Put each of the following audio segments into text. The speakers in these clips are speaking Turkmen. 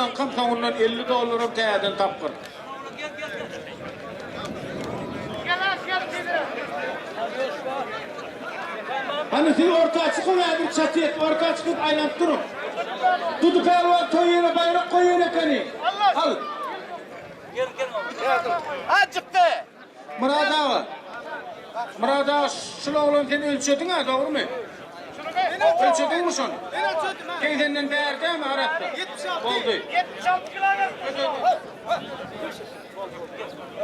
Şulaňkam soňundan 50 dollaram täzeden tapgyr. Hany siz orta çykyň häzir çaty et orta çykyp aýlanyp duruň. Dudy pälwan toý ýere baýrak goýan ekeni. Al. Azjykdy. Myrat aga. Myrat aga şul oglan sen ölçediň-ä dogrymy? Ölçediňmi şony? Segsenden bärdemi arassa? Boldy. 76 kilogram.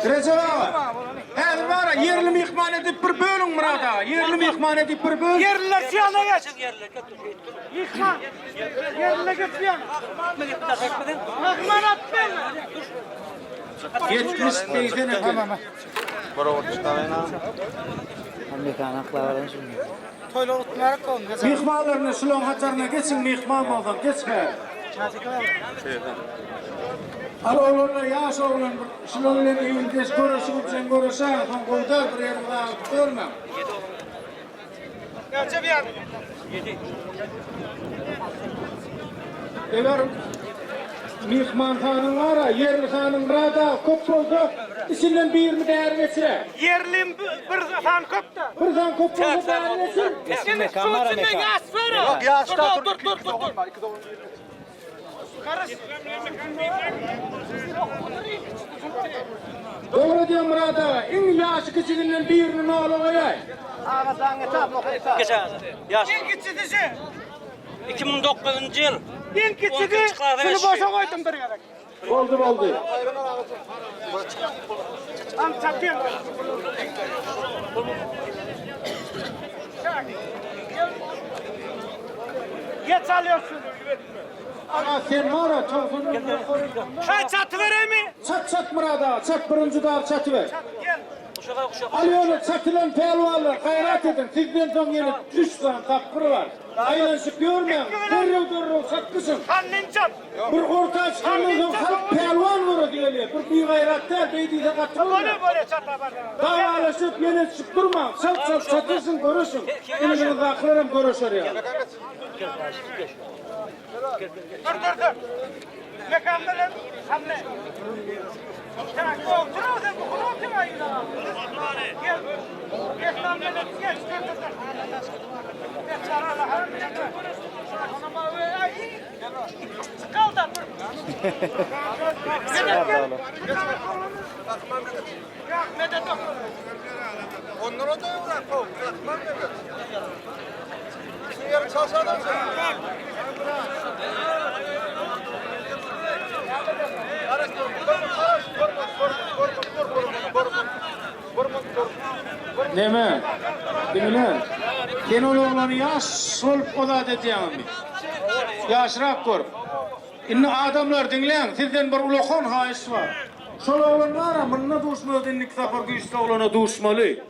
Rejep aga, häzir bar-a, ýerli myhman edip bir bölüň Myrat aga, ýerli myhman edip bir böl. Ýerliler şu ýana geç. Myhman. Ýerliler geç şu ýana. Myhman atmaýyn. 70 80 eken. Myhmanlaryny şulaň hataryna geçiň myhman bolsaň geç bäri. Al oglanlar ýaş oglan bir şular bilen egindeş göreşip üçin göreşäň soň gowy däl bir ýeriňizi agyrdyp görmäň. Eger myhman sanyň bar-a, ýerli sanyň biraz dagy köp bolsa, içinden birini bäri geçir-ä. Ýerli bir san köp-de. Bir san köp bolsa bäri geçir. Indi şuň içinde ýaş bar-a. Ýok, ýaş da dur, dur, dur, dur. Garyş. Dogry diýýäň Myrat aga, iň ýaşy kiçiginden birini nola goýaý. Geç aga. Ýaş. Iň kiçisi şu. 2009-njy ýyl. Iň kiçisi şuny boşa goýdum bir gezek. Boldy boldy. Al çapýan. Geç alýarsyn. Aga sen bar-a, 90 Şaý çatybereymi? Çat çat Myrat aga, çat birinji dagy çatyber. Gel. Al ýöne çatylan pälwanlar gaýrat ediň, sizden soň ýene üç sany tapgyr bar. Aýlanyşyp ýörmäň, derrew derrew çatgyşyň. Hannyn çat. Bir orta çykandan soň halk pälwan göresi gelýär. Bir bigaýrat däl, beý diýse gaty Bolýa bolýar. bolýa çata bar. Dawalaşyp ýene çykyp durmaň, çalt çalt çatyşyň, göreşiň. Yzyňyzdakylaram göreşer ýaly. Dur dur dur. Mekan bilen hamle. Tak, otur o sen bu konu kim ayına? Gel. Mekan bilen geç dur dur dur. Geç arala hamle. Kal da dur. Medet gel. Medet Onlara da bırak. Bırakmam dedi. Şu yeri çalsadan sen. Neme? Diňle. Sen ol oglany ýaş bolup o zat edýäňmi? Ýaşrak görüp. Indi adamlar diňläň, sizden bir ulakan haýyş bar. Şol oglan bar-a, munda duşmaz indiki sapar güýçli oglana duşmaly.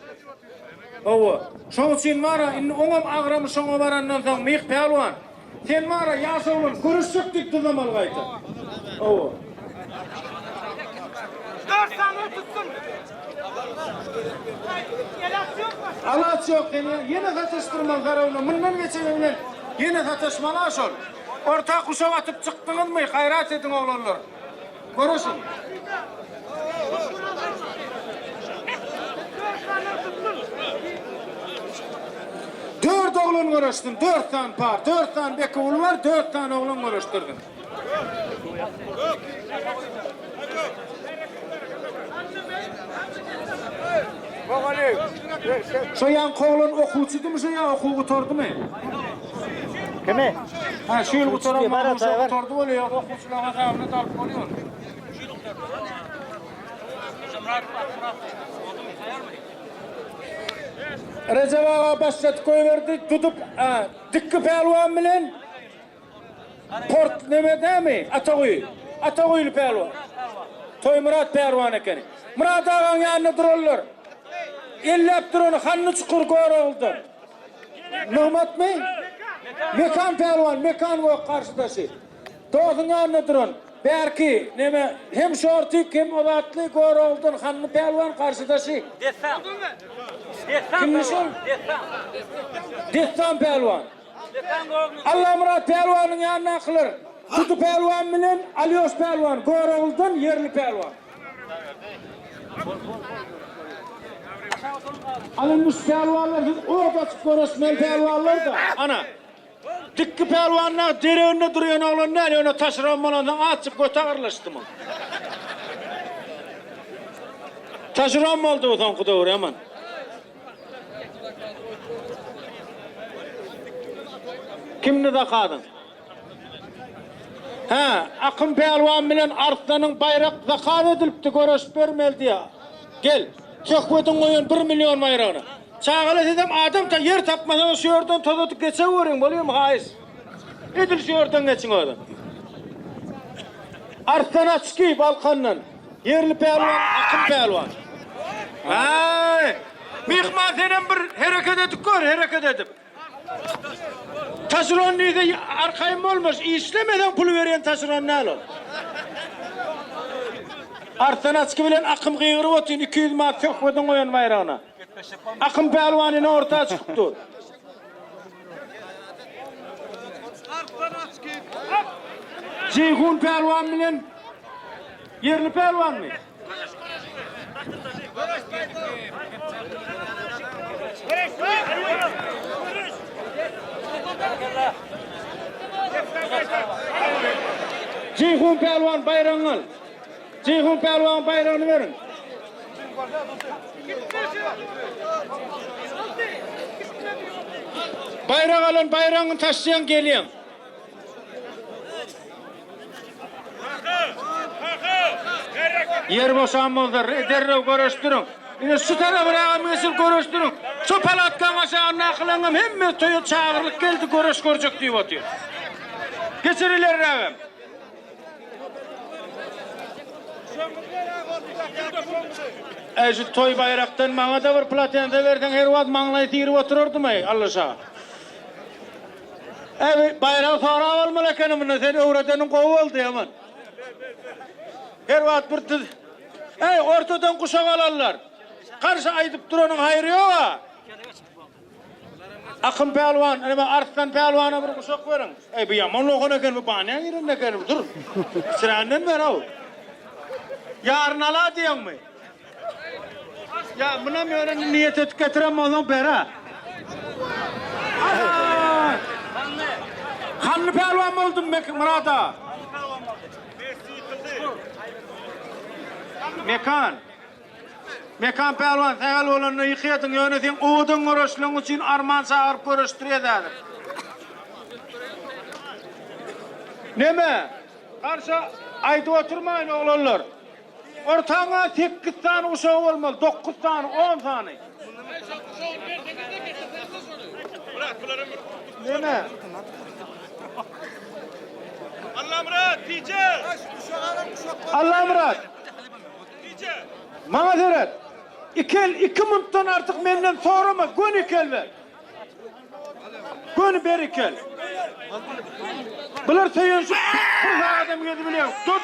Hawa. Şoň üçin bar-a, indi oňam agramy şoňa barandan soň Myh pälwan, sen bar-a ýaş oglan göreşjek diýip dyzamaly gaýta. Hawa. Dört sany tutsun. Elaç ýok başga. Alaç ýok, seni ýene sataşdyrmaly garawuna, mundan geçeni bilen ýene sataşmaly-a şol. Orta guşak atyp çykdyňyzmy, gaýrat ediň oglanlar. Göreşiň. Dört oglan göreşsin, dört sany par, dört sany Bekiguly bar, dört sany oglan göreşdirsin. Şo ýaňky oglan okuwçydymy şo ýa okuw gutardymy? Kimi? Ha şu ýyl gutaran bolsa şo gutardy bolýar, okuwçylaryň hasabyna da alyp bolýar. Rejep aga başladyp goýberdi, tutup, Dikki pälwan bilen Port neme dämi? Ataguýy. Ataguýyly pälwan. Toýmyrat pälwan ekeni. Myrat agaň ýanynda duranlar. Elläp durany Hanly çukur Görogludan. Nygmatmy? Mekan pälwan, Mekan gök garşydaşy. Dostuň ýanynda duran. Bärki neme hem şortik hem ozatly Görogludan Hanly pälwan garşydaşy. Dessan. Dessan. Kimmiş ol? Dessan. Dessan pälwan. Allamyrat pälwanyň ýanyndakylar. Tuty pälwan bilen Alýoş pälwan, Göroglydan ýerli pälwan. Alynmyş pälwanlar siz ot açyp göreşmeli pälwanlar-da. Ana. Dikki pälwan dagy dereginde durýan oglan däl, ýöne taşyran bolansoň azjyk göti agyrlaşdy muň. Taşyran boldy bu soňky döwür aman. Kimdi zakazyň? Hä, Akym pälwan bilen Arslanyň baýrak zakaz edilipdi, göreşip bermeli diýýär. Gel, söhbediň goýan bir million baýragyna. Çagalar sizem adam ta ýer tapmasaňyz şu ýerden tozadyp geçeweriň, bolýamy haýyş. Edil şu ýerden geçiň özem. Arslan Açki Balkandan, ýerli pälwan Akym pälwan. Aý, myhman senem bir hereket edip gör, hereket edip. Taşeron diýse arkaýyn bolmaş, işlemeseň pul berýän taşeron däl ol. Arslan Açki bilen Akym gygyryp otyn 200 manat söhbediň goýan baýragyna. Akym pälwan ine orta çykyp dur. Jeýhun pälwan bilen ýerli pälwanmy? Jeýhun pälwan baýragyňy al. Jeýhun pälwan baýragyny beriň. Baýrak alan baýragyňy taşlaýaň gelýäň. Ýer boşan bolsa derrew göreşdiriň. Ine şu tarabyragam geçip göreşdiriň. Şu palatkaň aşagyndakylaryňam hemmesi toýa çagyrylyp geldi göreş görjek diýip otyr. Geçir ilerrägem. Äý şu toý baýrakdan maňa-da bir platensa berseň her wagt maňlaý syryp oturardym-aý, Allaşa. Äý baýragy sorap almaly ekeni munda sen öwredeniň gowy boldy ýaman. Her wagt bir düz Äý ortadan guşak alanlar. Garşy aýdyp duranyň haýry ýog-a. Akym pälwan, ine Arslan pälwana bir guşak beriň. Äý bu ýaman lohan eken bu banýa giren eken dur. Kiçiränden ber-ow. Ýaryn ala diýeňmi? Ýa munam ýöne niýet edip getiren bolsaň ber-ä. Hanly pälwan boldum Myrada. Mekan. Mekan pälwan sähel bolanda ýykýadyň ýöne seň owadan göreşleň üçin arman çagyryp göreşdirýäs häzir. Neme? Garşa aýdyp oturmaýyn oglanlar. Ortaňa sekiz sany uşagy bolmaly, dokuz sany, on sany. Neme? Allamyrat, tije! Allamyrat! Maňa seret. Iki el, iki muntdan artyk menden sorama, göni iki el ber. Göni ber iki el. Bular söýenşip bir sagadam gezip bilýär. Dur.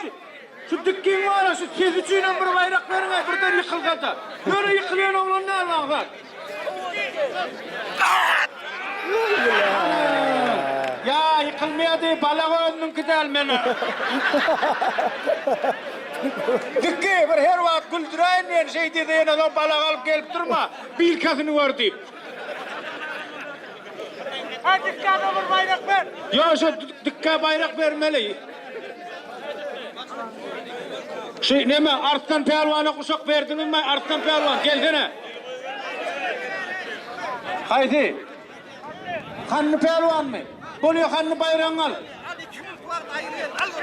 Şu dikgiň bar şu sesi üçinem bir baýrak beriň-ä, birden ýykylsa-da. Ýöne ýykylýan oglan däl Magsat. Ýa ýykylmaýady, balak özüniňki däl men. Dikgi bir her wagt güldüräýin diýen şeý diýse ýene soň balak alyp gelip durma, bilkasyny gör diýip. Ha dikgä-de bir baýrak ber. Ýok şo dikgä baýrak bermeli. Şu neme Arslan pälwana guşak berdiňizmi? Arslan pälwan gelsene. Haýsy? Hanly pälwanmy? Bolýa Hanly baýragyňy al.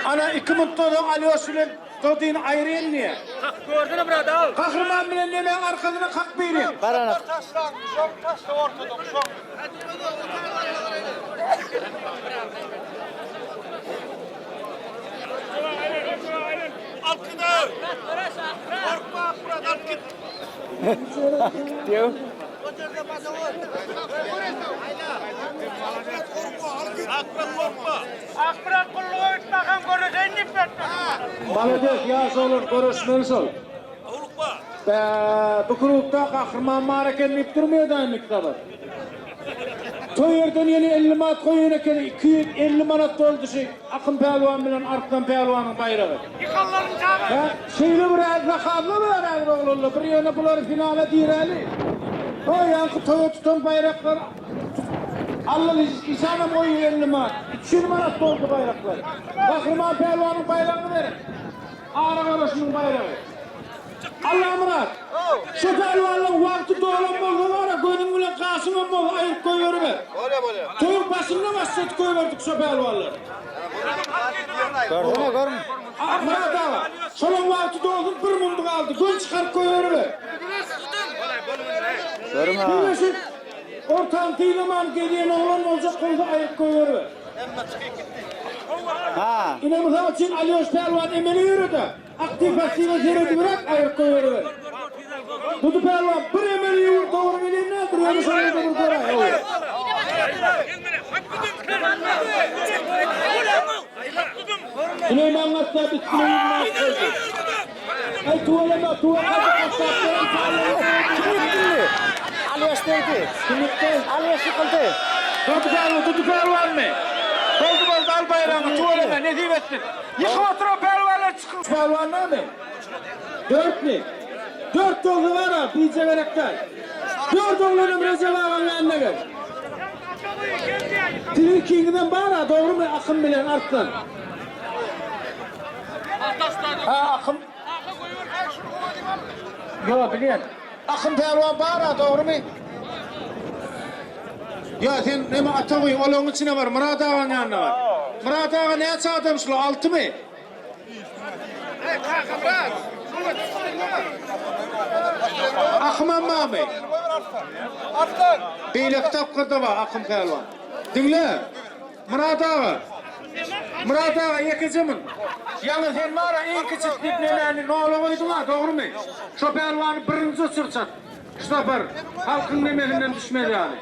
Ana 2 minutdan soň Alýoş bilen Dodini aýyryn diýýär. Kak gördüne bir adam. Gahryman bilen nemäň arkasyna kak biri. Baranak. Taşlan, guşagyny taşla ortada, guşagyny. Korkma Akmyrat alyp git. Diýew. Akmyrat korkma. Akmyrat gulluga git bakam görejeýin diýip berdi. Malades ýaş oglan göreşmeli şol. Howlukma. Bä, bu klubda gahryman bar eken diýip durmaýada indiki sapar. Toý ýerden ýene 50 manat goýan ekeni, 250 manat boldy şu Akym pälwan bilen Arslan pälwanyň baýragy. Ýykanlaryň çaga. Hä, şeýle bir äz-zahabla bar häzir oglanlar, bir ýöne bulary finala diräli. Ho, ýaňky toýa tutan baýraklar Alla işanam goýup 50 manat, 300 manat boldy baýraklar. Gahryman pälwanyň baýragyny beriň. Ara göreşiniň baýragy. Allamyrat, şu pälwanlaň wagty dolan bolsa bar-a, gözüň bilen gaşyňam bolsa aýryp goýberiber. Bolýa, bolýa. Toýuň başynda başladyp goýberdik şo pälwanlary. Görsene görme. A, Myrat aga, şolaň wagty dolsun bir mundy galdy, göz çykaryp goýberiber. Görme. Birleşip, ortany sylaman gezýän oglan boljak bolsa aýryp goýberiber. Ha. Ine mysal üçin Alýoş pälwan emeli ýöredi. Aktiw passiwe seredibräk aýryp goýberiber. Dudy pälwan bir emeli ýur dogry gelýän nädir ýöne şol ýerde bir göräý. Süleýman gassap üstüne ýüzüni alyp goýdy. Aý tuweleme tuwa gaty gassap beren pälwan. Kim ýykyldy? Alýaş degdi. Kim ýykdy? Alýaş ýykyldy. Dudy pälwan, Dudy pälwanmy? Boldy boldy al baýragyňy tuweleme nesip etsin. Ýykyp oturan pälwanlar çykyň. Pälwan näme? Dörtmi? Dört bolsa bar-a, bije gerek däl. Dört oglanam Rejep agaň ýanyna gel. Siziň ikiňizem bar-a, dogrumy, Akym bilen Arslan? Ha, Akym. Ýok, bilýän. Akym pälwan bar-a, dogrumy? Ýa sen neme ata guý, olaryň içine bar, Myrat agaň ýanyna bar. Myrat aga näçe adam şular, altymy? Akymam barmy? Beýleki tapgyrda bar Akym pälwan. Diňle, Myrat aga. Myrat aga ýekeje mün. Ýaňy sen bar-a iň kiçisi diýip nemäni nola goýduň-a, dogrumy? Şo pälwany birinji uçurçat. Şu sapar halkyň nemesinden düşmez ýaly.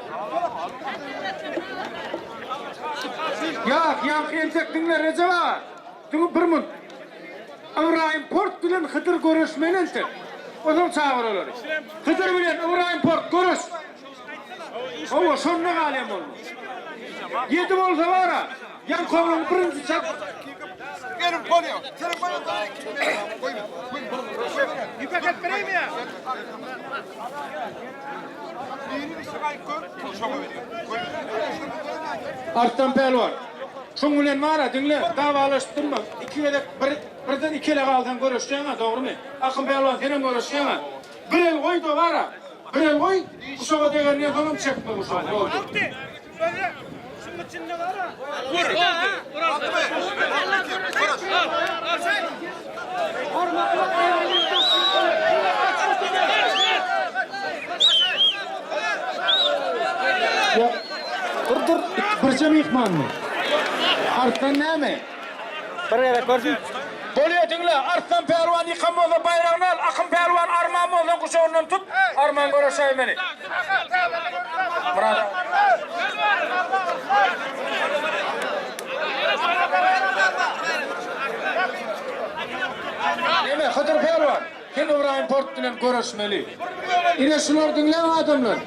Ýak, ýaňky entek diňle Rejep aga. Diňe bir munt. Ybraýym Port bilen Hydyr göreşmeli entek. Onsoň çagyr olary. Hydyr bilen Ybraýym Port göreş. Hawa, şonda galýan bolmaly. Ýedi bolsa bar-a, ýaňky oglan birinji çak. Arslan pälwan, şuň bilen bar-a, diňle, dawalaşyp durma. Iki gezek bir, birden iki ele galsaň göreşýäň-ä, dogrumy? Akym pälwan, senem göreşýäň-ä. Bir el goý-da bar-a, bir el goý, guşaga degenden soňam çekme guşagy, boldy. Dur dur, birje myhmanmy? Arslan näme? Bir gezek görsün. Bolýa diňle, Arslan pälwan ýykan bolsa baýragyny al, Akym pälwan arman bolsaň guşagyndan tut, arman göreşäý meni. Myrat. Neme, Hydyr pälwan, sen Ybraýym Port bilen göreşmeli. Ine şular diňläň adamlar.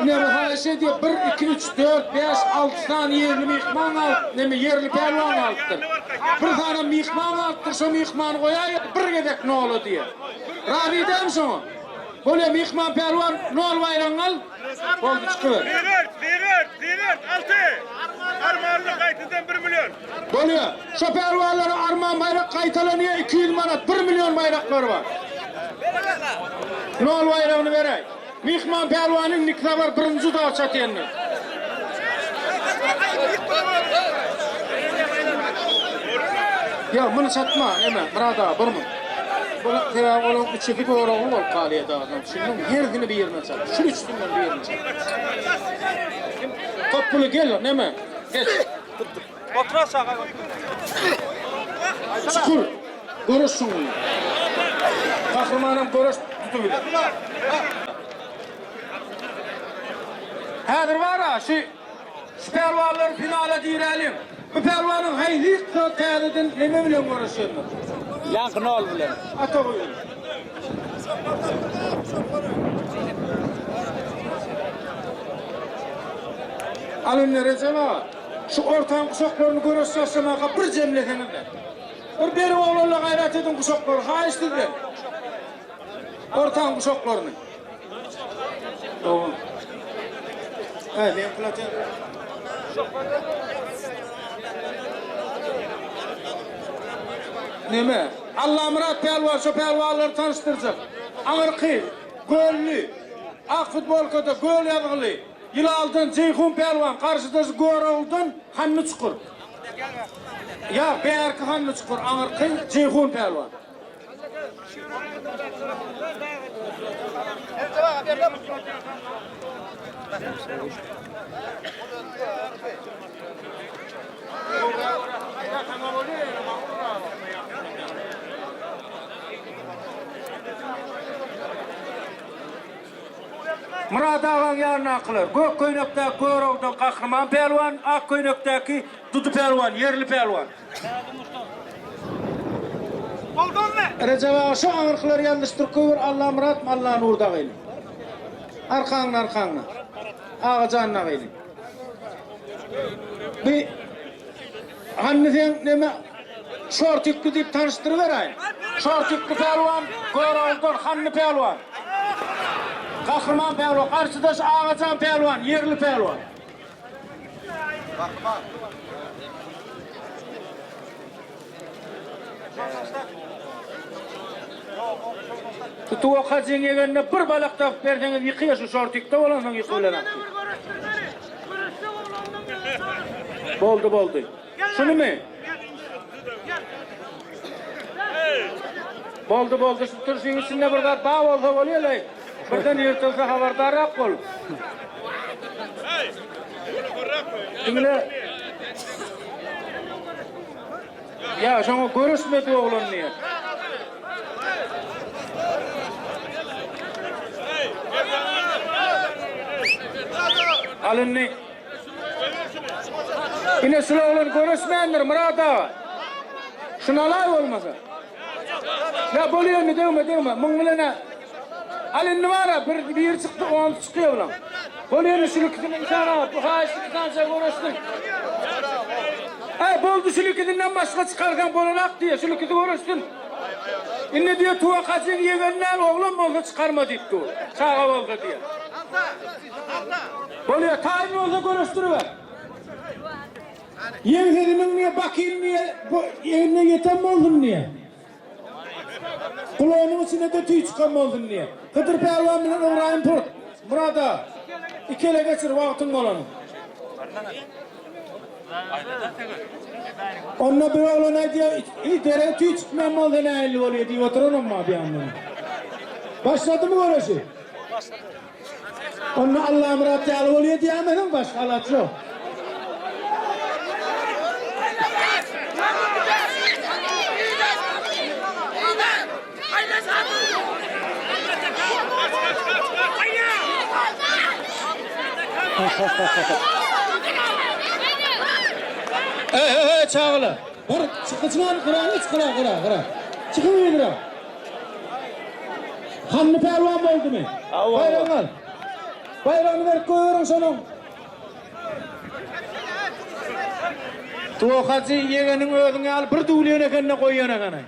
Ine bir haýyş edýär, bir, iki, üç, dört, bäş, alty sany ýerli myhman galyp, neme ýerli pälwan galypdyr. Bir sany myhman galypdyr, şo myhmany goýaý, bir gezek nola diýýär. Razy dälmi şoňa? Bolýa myhman pälwan, nol baýragyňy al. Boldy çykyber. Zigert, zigert, zigert, alty. Armanly gaýtadan bir million. Bolýa. Şo pälwanlara arman baýrak gaýtalanýa 200 manat, 1 million baýraklary bar. Nol baýragyny beräý. Myhman pälwany indiki sapar birinji udaga çatýandyr. Ýok, muny çatma, neme, Myrat aga, bir mun. Bu sebäbi olaryň üçüsi görogly bolup galýar dagydan, düşündiňmi? Hersini birine çat. Şu üçüsinden birini çat. Topguly gel, neme, geç. Otur aşaga. Çukur. Göreş şuň bilen. Gahrymanam göreş tutup biler. Häzir bar-a, şu şu pälwanlary finala giräliň. Bu pälwanyň haýsy ýyksa täzeden neme bilen göreşendir? Ýaňky nol bilen. Ata goýun. Al indi Rejep aga, şu ortaň guşaklaryny göreş başlamaka bir jemleseňizler. Bir berip oglanlar gaýrat ediň guşaklary, haýyş sizden. Ortaň guşaklaryny. Dogan. He, men platin. Neme? Allamyrat pälwan şo pälwanlary tanyşdyrjak. Aňyrky, gölli, ak futbolkada göl ýazgyly, Ýylaldan Jeýhun pälwan, garşydaşy Görogludan Hanly Çukur. Ýa, bärki Hanly Çukur, aňyrky Jeýhun pälwan. Myrat agaň ýanyndakylar, gök köýnekdäki Görogludan Gahryman pälwan, ak köýnekdäki Dudy pälwan, ýerli pälwan. Rejep aga şu aňyrkylary ýalňyşdyryp goýber Allamyrat Allanur dagyny. Arkaňda arkaňda. Agajan dagyny. Bi Hanny sen neme şortikli diýip tanyşdyryberäý. Şortikli pälwan Görogludan Hanny pälwan. Gahryman pälwan garşydaş Agajan pälwan ýerli pälwan. Tutuwa hajyň ýegenine bir balak tapyp berseňiz ýykyýa şu şortikde bolansoň ýyky bilen atdy. Boldy boldy. Şunymy? Boldy boldy şu turşyň içinde bir zat bar bolsa bolýalaý. Birden ýyrtylsa habardarrak bol. Diňle. Ýa şoňa görüşmedi oglan diýe. Al indi. Ine şul oglan görüşmändir Myrat aga. Şuny alaý bolmasa. Ýa bolýa indi degme degme. Muň bilen-ä Al indi bar-a bir biri çykdy onusy çykýa bulaň. Bolýa indi şul ikisini Yşan aga bu haýyşt iki sança göreşsin. Äý boldy şul ikisinden başga çykarsaň bolanak diýýä şul ikisi göreşsin. Indi diýýä Tuwak hajyň ýegeni däl oglan bolsa çykarma diýip dur. Çaga bolsa diýýä. Bolýa taýyn bolsa göreşdiriber. Ýeňsesiniň diýe bakyn diýe bu egne ýeten bolsun diýe. Gulagynyň içine-de tüý çykan bolsun diýe. Hydyr pälwan bilen Ybraýym Purt. Murada, iki ele geçir wagtyň bolany. Onda bir oglan aýdýar, Eý, derege tüý çykmaýan bolsa nähili bolýar diýip oturanam bar bu ýandan. Başladymy göreşi? Onda Allamyrat ýaly bolýa diýämesiň başga alaç ýok. Hey hey hey çagalar. Bir çykyçman gyra geç gyra gyra gyra. Çykyň gyra. Hanly pälwan boldumy? Baýragyny al. Baýragyny berip goýberiň şonuň. Tuwak hajy ýegeniň özüň ýaly bir düwlen ekende goýýan ekeni.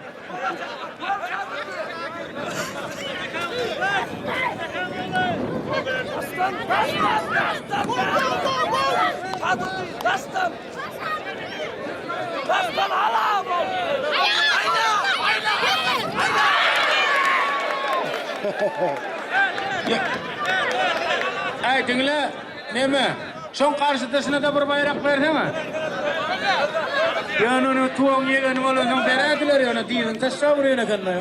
Äý diňle, neme, şoň garşydaşyna-da bir baýrak berseňe. Ýöne ony tuwagyň ýegeni bolansoň berädiler ýöne dyzyny taşlap urýan eken-de.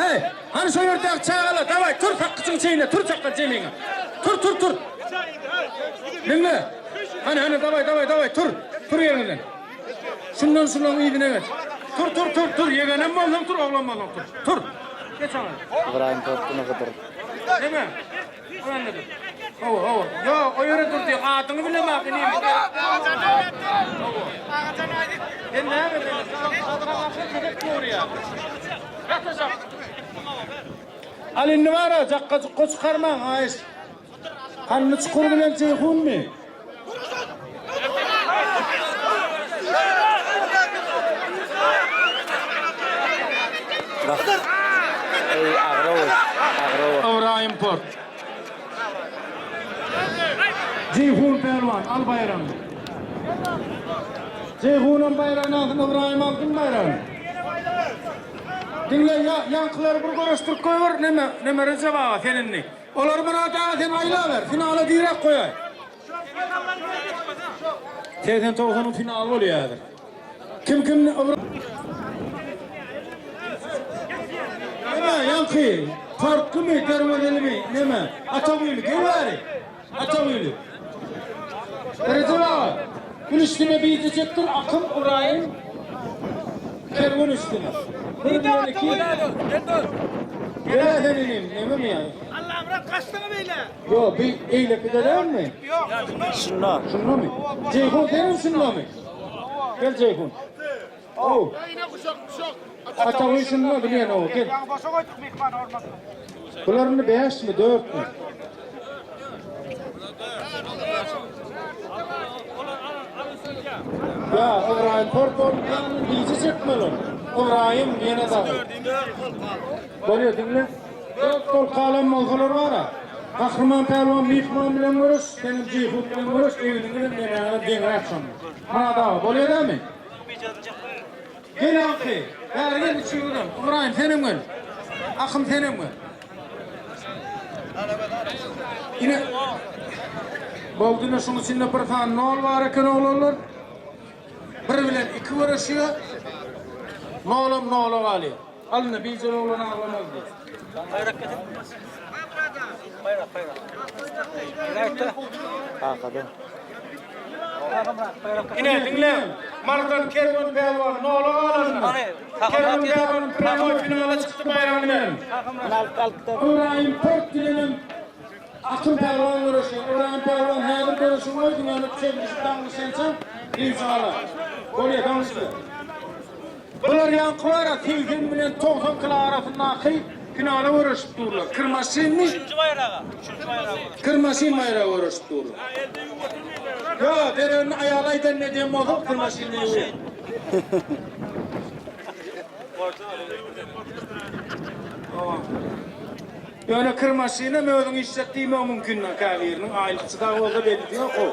Äý, hany şo ýerdäki çagalar, dawaý, tur sakgyçyňy çeýne, tur sakgyç jemiňe. Tur, tur, tur. Diňle. Hany, hany, dawaý, dawaý, dawaý, tur. Tur ýeriňden. Şundan şulaň yzyna geç. Tur, tur, tur, tur. Ýegenem bolsaň tur, oglan bolsaň tur. Tur. Geç aňa. Ybraýym Tortunow Hydyr. Neme? O ýanda dur. Hawa, hawa. Ýok, o ýere dur diýip, adyňy bilemok, inim. Hawa. Sen näme Al indi bar-a, jakga-jukga çykarmaň, haýyş. Hanly çukur bilen Jeýhunmy? Eý agrow, agrow. Ybraýym Port. Jeýhun pälwan, al baýragyny. Jeýhunam baýragyny alsyn, Ybraýym alsyn baýragyny. Diňle, ýa, ýaňkylary bir göreşdirip goýber, neme, neme Rejep aga, sen indi. Olary Myrat aga sen aýlaber, finala diräp goýaý. 80-90-yň finaly bolýar häzir. Kim kim Neme ýaňky Portlymy, Derwezelimi, neme? Ataguly, gel bäri. Ataguly. Rejep aga, gül üstüne bije çekdir, Akym, Ybraýym, Kerwen üstüne. Bir bilen iki. Gel sen inim, nememi ýa? Allamyrat kaçdyňy beýle? Ýok, bi eýlekide dälmi? Ýok. Şunda. Şundamy? Jeýhun senem şundamy? Gel Jeýhun. Ow. Ataguý şunda bilýän ow, gel. Ýaňy boşa goýduk myhman hormatyna. Bular indi bäşmi, dörtmi? Ýa, Ybraýym port bolup ýanyny gije çekmeli ol. Ybraýym ýene dagy. Bolýa diňle. Dört bolup galan bolsalar bara. Gahryman pälwan myhman bilen göreş, senem Jeýhun bilen göreş, egniňizem nemäňizem deňräk şonda. Myrat aga, bolýa dämi? Gel aňky, bäri gel üçüňizem. Ybraýym senem gel. Akym senem gel. Ine Boldy ine şuň içinde bir sany nol bar eken oglanlar. Bir bilen iki göreşýär. Nolam nola galýar. Al indi bijel oglan aglamaz diýip. Bayrak getir. Bayrak bayrak. Bayrak. Arkada. Ine diňle. Mardan Kerwen pälwan nola galanmy? Kerwen pälwan prýamoý finala çykdy baýragyny beriň. Ybraýym Port bilenem Akym pälwan göreşýär. Ybraýym pälwan häzir göreşiň goýduň ýöne çözülişip daňlyşýança dynç alar. Bolýa daňlyşdy. Bular ýaňky bara 80 bilen 90 kilo arasyndaky finala göreşip durlar. Kirmaşinmi? Üçünji baýraga. Üçünji baýraga. Kirmaşin baýraga göreşip durlar. Ýa, berenini aýaly aýdan ne diýen bolsa, kirmaşinni ýuwýar. Ýöne kirmaşinem özüň işlet diýmegi mümkin käbiriniň aýlykçy dagy bolsa bellisi ýok-ow.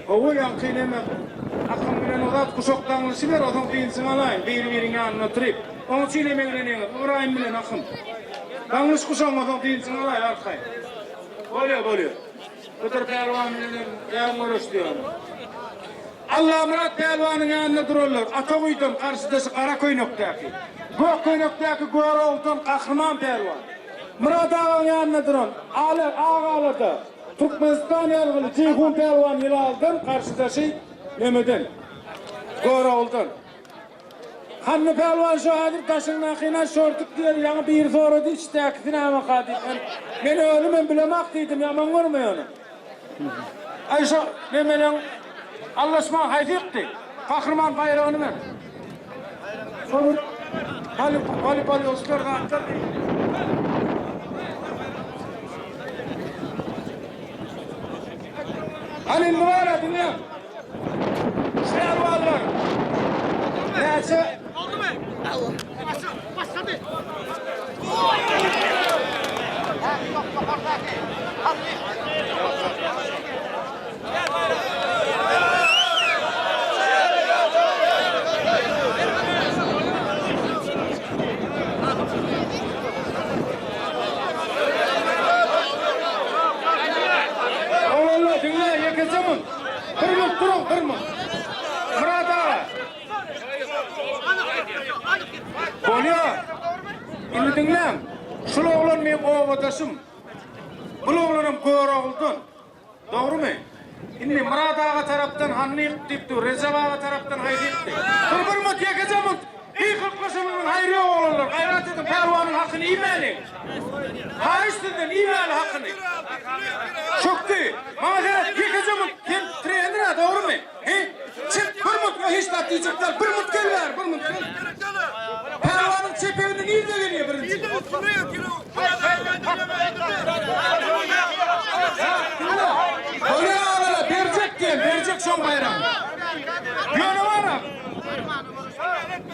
Hawa ýaňky neme Akym bilen uzat guşak daňlyşyber ozaň dynjyňy alaýyn biri-biriň ýanynda oturyp. Oň üçin hem eglenýäňiz Ybraýym bilen Akym. Daňlyş guşagyň ozaň dynjyňy alaý arkaýyn. Bolýa bolýa. Hydyr pälwan bilen hem ýaň göreşdi ýöne. Allamyrat pälwanyň ýanynda duranlar Ata guýdan garşydaşy gara köýnekdäki. Gök köýnekdäki Görogludan Gahryman pälwan. Myrat agaň ýanynda duran Aly Agalada. Türkmenistan ýazgyly Jeýhun pälwan Ýylaldan garşydaşy nemeden? Görogludan. Hanny pälwan şu häzir daşyňdakyna şortik diýer ýaňy biri sorady içdäkisi nämeka diýip men men özümem bilemak diýdim ýaman görme ýöne. Aý şo nemeleň Allaşmaň haýsy ýykdy? Gahryman baýragyny ber. Şo bir halypa-ýolçular zatlar diýdi. Hany indi bar-a diňle. Şerwanlar. Näçe? Oldumy? Başlady. Oglanlar diňle ýekeje mun. Bir minut duruň bir minut. Myrat aga. Bolýa. Indi diňläň. Şul oglan meň obadaşym. Bul oglanam Göroguldan. Dogrumy? Indi Myrat aga tarapdan Hanny ýyk diýip dur, Rejep aga tarapdan Haýsy ýykdy? Dur bir mut, ýekeje mut! Gykylyk-gyşylygyň haýry ýok oglanlar, gaýrat ediň, pälwanyň hakyny iýmäliň! Haýyş sizden, iýmäli hakyny! Çökdi! Maňa seret, ýekeje mut, sen trener-ä, dogrumy? Hi? Çek, bir mut, hiç zat diýjek däl, bir mut gel bäri, bir mut gel! Pälwanyň çepeginde nirde gelýär birinji?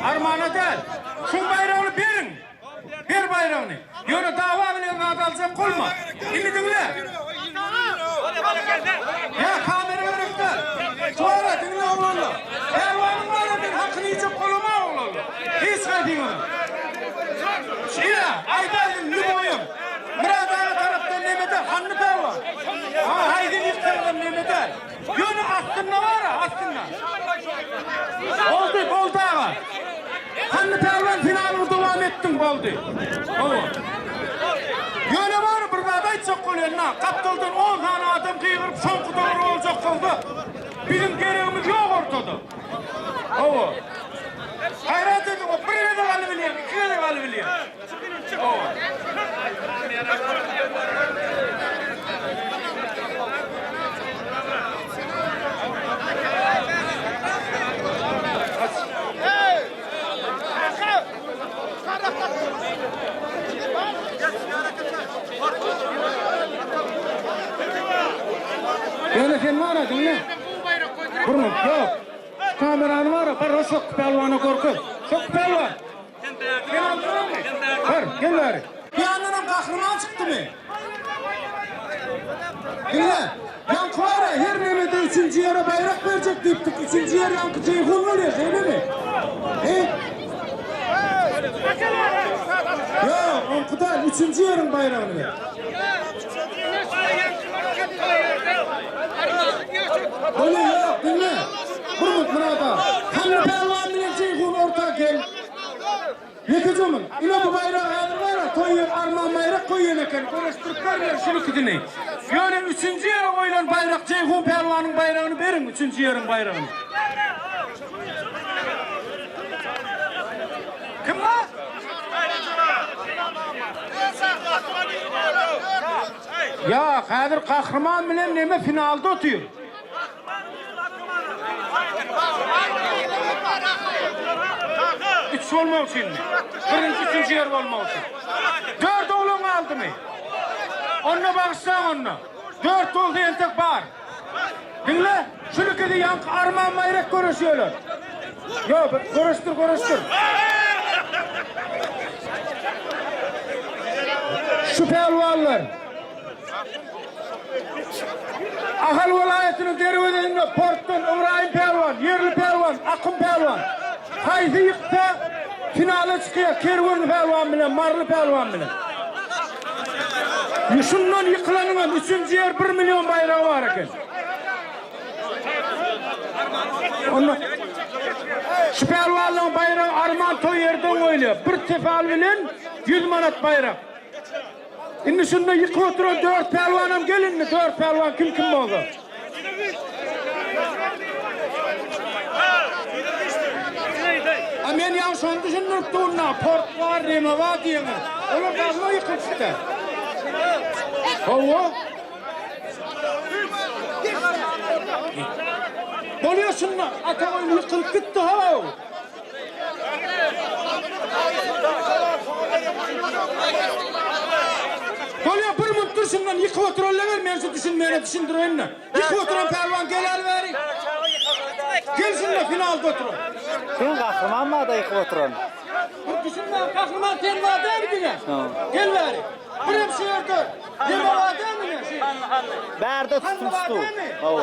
Armana däl. Şuň baýragyny beriň. Ber baýragyny. Ýöne dawa bilen zat aljak bolma. Indi diňle. Ýa kamera gerek däl. Sonra diňle oglanlar. Pälwanyň bar men hakyny iýjek bolama oglanlar. Hiç haýsyňyzyň. Ine, aýdaýdym lüboýum. Myrat aga tarapdan neme-de, Hanny pälwan. Ha, haýsy ýyksaňam neme däl. Ýöne aslynda bar-a, aslynda. Boldy, boldy aga. Hanny pälwan finalyňy dowam etdiň, boldy. Hawa. Ýöne bar, bir zat aýtjak bolýan-da, gapdaldan on sany adam gygyryp soňky dogry boljak bolsa, biziň geregimiz ýok ortada. Hawa. Gaýrat ediň, o bir gezek alybilýän, iki gezek alybilýän. Hawa. Ýöne sen bar-a, diňle. Burnuň, ýok. Kamerany bar-a, bar, o Sokky pälwana görkez. Sokky pälwan! Sen aldyňmy? Bar, gel bäri. Bir ýandanam gahryman çykdymy? Diňle, ýaňky bar-a, her nemede üçünji ýere baýrak berjek diýipdik, üçünji ýer ýaňky Jeýhun bolýar, şeýlemi? He? Ýok, oňky däl, üçünji ýeriň baýragyny ber. Bolýar, ýok, diňle. Bir minut, Myrat aga. Hally pälwan bilen Jeýhun orta gel. Ýeke jomul. Ine bu baýragy häzir bar-a, toý ýer arman baýrak goýýan eken, göreşdirip berler şul ikisini. Ýöne üçünji ýere goýlan baýrak Jeýhun pälwanyň baýragyny beriň, üçünji ýeriň baýragyny. Kim bar? Ýok, häzir Gahryman bilen neme finalda otyr. Üç bolmak üçinmi? Birinji, üçünji ýer bolmak üçin. Dört oglan galdymy? Onda bagyşlaň onda. Dört bolsa entek bar. Diňle, şul ikisi ýaňky arman baýrak göreşýärler. Ýok, göreşdir, göreşdir. Şu pälwanlar. Ahal welaýatynyň derwezesinde portdan Ybraýym pälwan, ýerli pälwan, Akym pälwan. Haýsy ýyksa, finala çykýar Kerwenli pälwan bilen, Maryly pälwan bilen. Şundan ýykylanyňam üçünji ýer bir million baýragy bar eken. Onda şu pälwanlaryň baýragy arman toý ýerden goýulýar. Bir tefal bilen 100 manat baýrak. Indi şunda ýykyp oturan dört pälwanam gel indi, dört pälwan kim kim bolsa. A men ýaňy şony düşündirip durun-a, port bar, neme bar diýeňiz. Olar gazma ýykylyşdy. Hawa. Bolýa şunda, ata goýun ýykylyp gitdi how. Bolýa bir munt dur şundan ýykyp oturanlar gel men şu düşünmeyene düşündireýin-de. Ýykyp oturan pälwan geläli bäri. Gel şunda finalda oturan. Sen gahryman barda ýykyp oturan. Bir düşünmän gahryman sen bar dämi diňe. Gel bäri. Birem şu ýerde. Neme bar dämi ne şu? Bärde tutmuş dur. Hawa.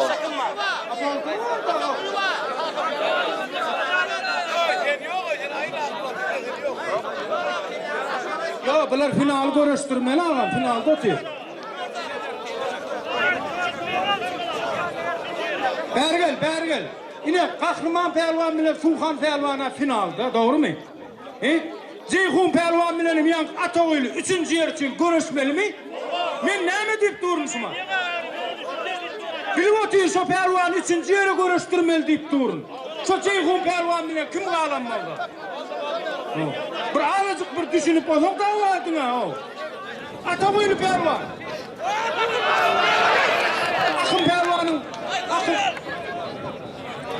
Ýok, bular finaly göreşdirmeli agam, finalda otyr. Bäri gel, bäri gel. Ine, Gahryman pälwan bilen Suhan pälwana finalda, dogrumy? He? Jeýhun pälwan bilenem ýaňky Ataoýly üçünji ýer üçin göreşmelimi? Men näme diýip durun şuňa? Bilip otyryn şo pälwany üçünji ýere göreşdirmeli diýip durun. Şo Jeýhun pälwan bilen kim galan bolsa. Bir azajyk bir düşünip bolsaň dawa ediň-ä, how. Ataoýly pälwan. Akym pälwanyň Akym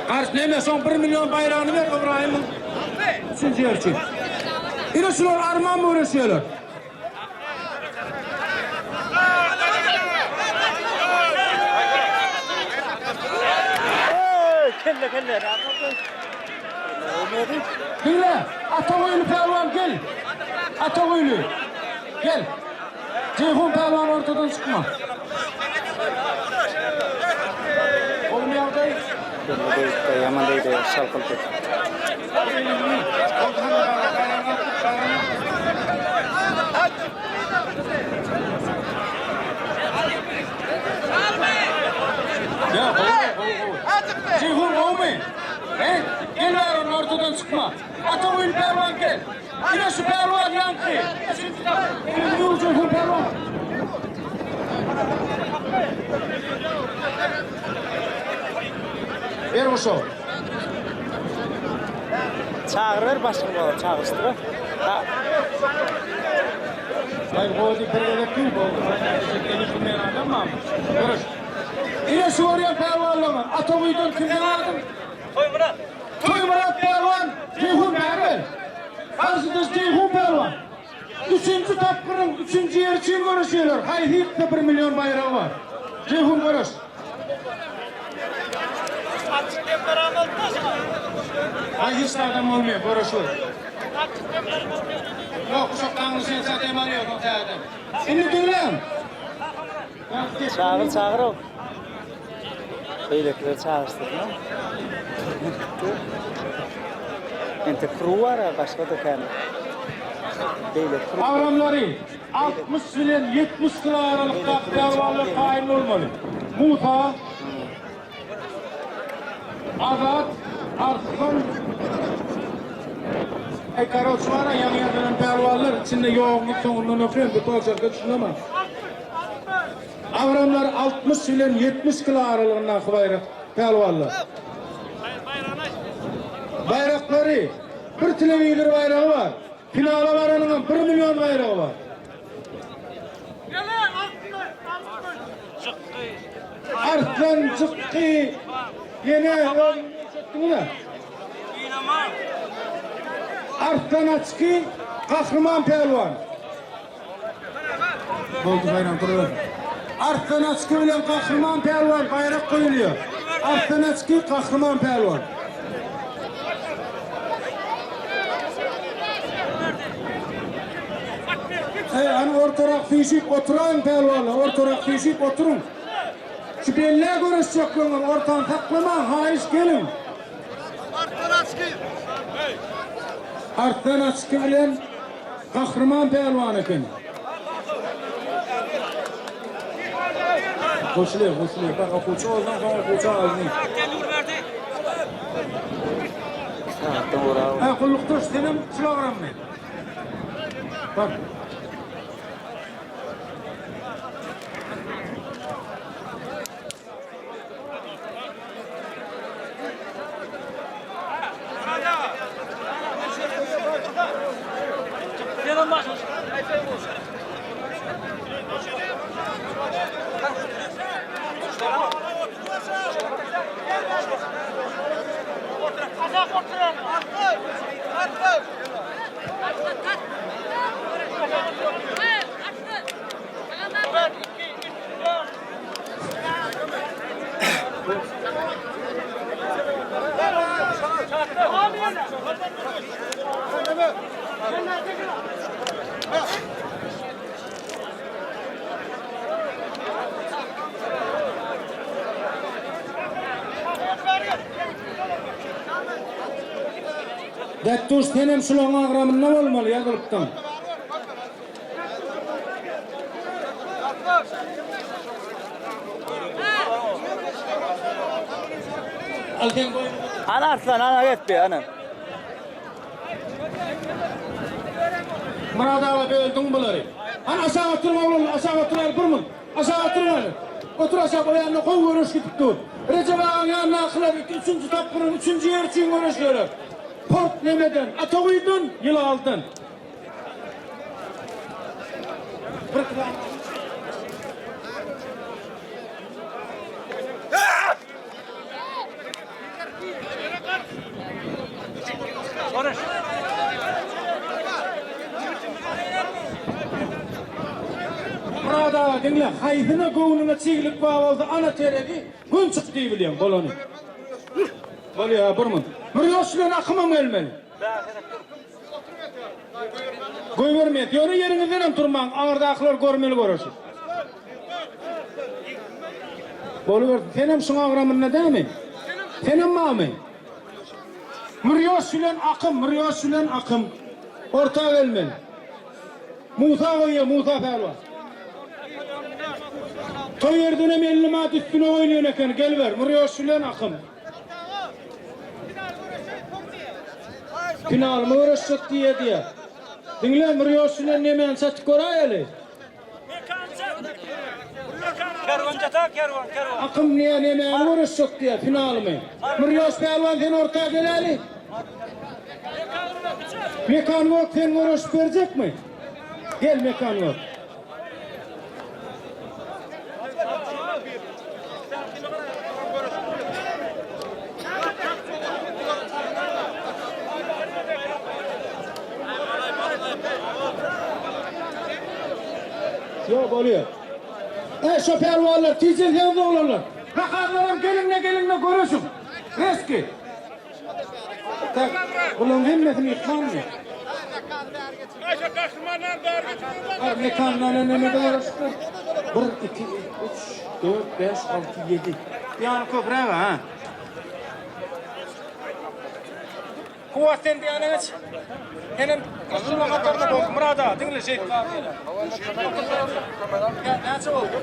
Garş neme soň 1 million baýragyny ber Ybraýymyň üçünji ýer üçin. Ine şular arman göreşýärler. Kelle kelle. Diňle, Ataguýly pälwan gel. Ataguýly. Gel. Jeýhun pälwan ortadan çykma. Gowumy ýagdaý? Ýaman degdi, şalpyldy. Ýa, gowy, gowy, gowy. Jeýhun gowumy? He? Gel bäri onda ortadan çykma. Ataguýly pälwan gel. Ine şu pälwan ýaňky. Elini ýuw Jeýhun pälwan. Ber guşagy. Çagyryber başga bala çagyryşdyra. Ha. Aý gowy diýip bir gezek diý, boldy. Elini adam barmy? Görüş. Ine şu görýän pälwanlaryňa Ataguýydan kimden adyň? Toýmyrat. Toýmyrat pälwan, Jeýhun bäri gel. Garşydaş Jeýhun pälwan. Üçünji tapgyryň üçünji ýeri üçin göreşýärler. Haýsy ýyksa bir million baýragy bar. Jeýhun göreş. Açyk temperament daşyna. Aý hiç adam bolmaýar, göreşiwer. Ýok, uşak daňyny sen satym alýarsyň täzeden. Indi diňläň. Çagyr çagyr o. Beýlekileri çagyrsyn. Entek kru bar ha, başga da kän. Beýleki kru. Agramlary 60 bilen 70 kilo aralykdaky pälwanlar taýyn bolmaly. Musa, Azat, Arslan, Eý karoç bara ýaňy ýazylan pälwanlar içinde ýoguňy soňundan okaýan bu poçerka düşünemok. Agramlary 60 bilen 70 kilo aralygyndaky baýrak pälwanlar. Baýraklary bir telewizor baýragy bar. Finala baranyňam 1 million baýragy bar. Arslan çykdy. Ýene çekdiňmi? Arslan açky Gahryman pälwan. Boldy baýram duruber. Arslan açky bilen Gahryman pälwan baýrak goýulýar. Arslan açky Gahryman pälwan. Eý, hany ortarak süýşüp oturaýyň pälwanlar, ortarak süýşüp oturyň. Şu bellä göreşjekligiňiz ortany saklamaň, haýyş geliň. Arslan Açky bilen Gahryman pälwan eken. Goşulýar, goşulýar. Bak, okuwçy bolsaň, soň okuwçy agzyny. Hä, gullukdaş, senem kilogrammy? Bar. Detduş senem şulaň agramynda bolmaly ýazylypdyň. Al sen goýun. Ana Arslan ana getdi ana. Myrat aga böldüň bulary. Hany aşak oturyň oglanlar aşak oturar bir mun. Aşak oturyň hany. Otur aşak o ýanda gowy göreş gidip dur. Rejep agaň ýanyndakylar iki üçünji tapgyryň üçünji ýeri üçin göreşerler. Port nemeden, Ataguýudan, Ýylaldan. Bir Myrat aga diňle, haýsyna göwnüňe çiglik bar bolsa ana terezi, gün çyk diýibilýäň bolany. Bolýar, bir minut. Mürýoş bilen akymam gelmeli. Goýbermeýär. Ýöne ýeriňizden hem turmaň, aňyrdakylar görmeli göreşi. Bolubersin. Senem şuň agramynda dämi? Senem barmy? Mürýoş bilen akym, Mürýoş bilen akym. Orta gelmeli. Musa goýýar, Musa pälwan. Toý ýerdenem 50 manat üstüne goýulýan eken, geliber, Mürýoş bilen akym. Finalymy göreşjek diýýär diýýär. Diňle, Mürýoş bilen nemäni çatyp göräýeli. Kerwen jata kerwen kerwen. Akym niýe nemäni göreşjek diýýär, finalymy. Mürýoş pälwan sen orta geläli. Mekan gök sen göreşip berjekmi? Gel Mekan gök. Ýok bolýar. Eý şo pälwanlar tijenseňiz oglanlar. Rahatlaram geliňle geliňle göreşiň. Reski. Tak, bularyň hemmesini ýykmanmy? Har mekandan neme göreşipdir? 1 2 3 4 5 6 7. Ýany köpräk ha. Kuwat sen diýene geç. Senem şunuň hatarda bol. Murad aga diňle şeýdip Näçe boldy?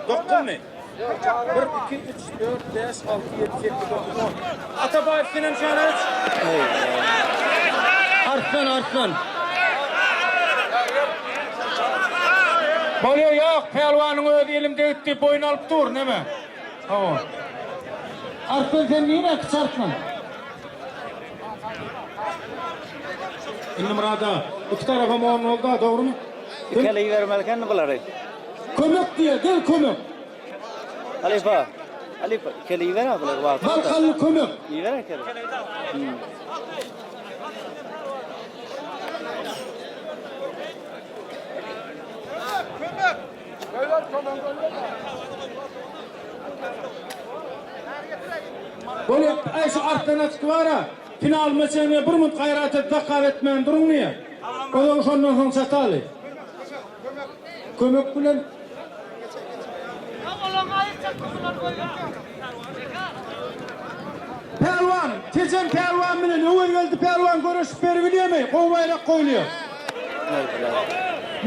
Dokuzmy? 1 2 3 4 5 6 7 8 9 10. Atabaýew senem şana geç. Arslan Arslan. Bolýar ýok, pälwanyň özi elim degip diýip boýun alyp dur, neme? Hawa. Arslan sen nirä kiçi Arslan? Indi Murada iki tarapam on bolda dogrymy? Ikele ibermeli eken bulary. Kömek diýe gel kömek. Halypa. Halypa ikele iber ha bulary wagty. Balkanly kömek. Iber ikele. Bolýa, aý şu artdan açyk bara. Final meçenine bir munt gaýrat edip zakaz etmän duruň diýä. Ozal şondan soň çataly. Kömek bilen Pälwan, Tejen pälwan bilen Öwezgeldi pälwan göreşip beribilýärmi? Gowy baýrak goýulýar.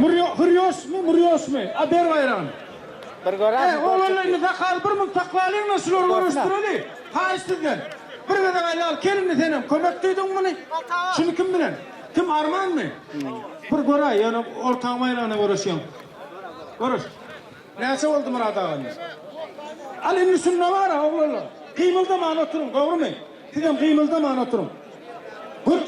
Murýo, Hürýoşmy, Murýoşmy? A ber baýragyny. Bir göräýsin. Eý, oglanlar indi sakaly bir munt saklalyň-da şulary göreşdireli. Haýyş sizden. Bir gezek aýlaly kel indi senem. Kömek diýdiň muny. Şuny kim bilen? Kim Armanmy? Bir göräý, ýöne ortaň baýragyna göreşýäň. Göreş. Näçe boldy Myrat aga indi? Al indi şunda bar-a oglanlar. Gymyldaman oturyň, dogrumy? Sizem gymyldaman oturyň. Gör.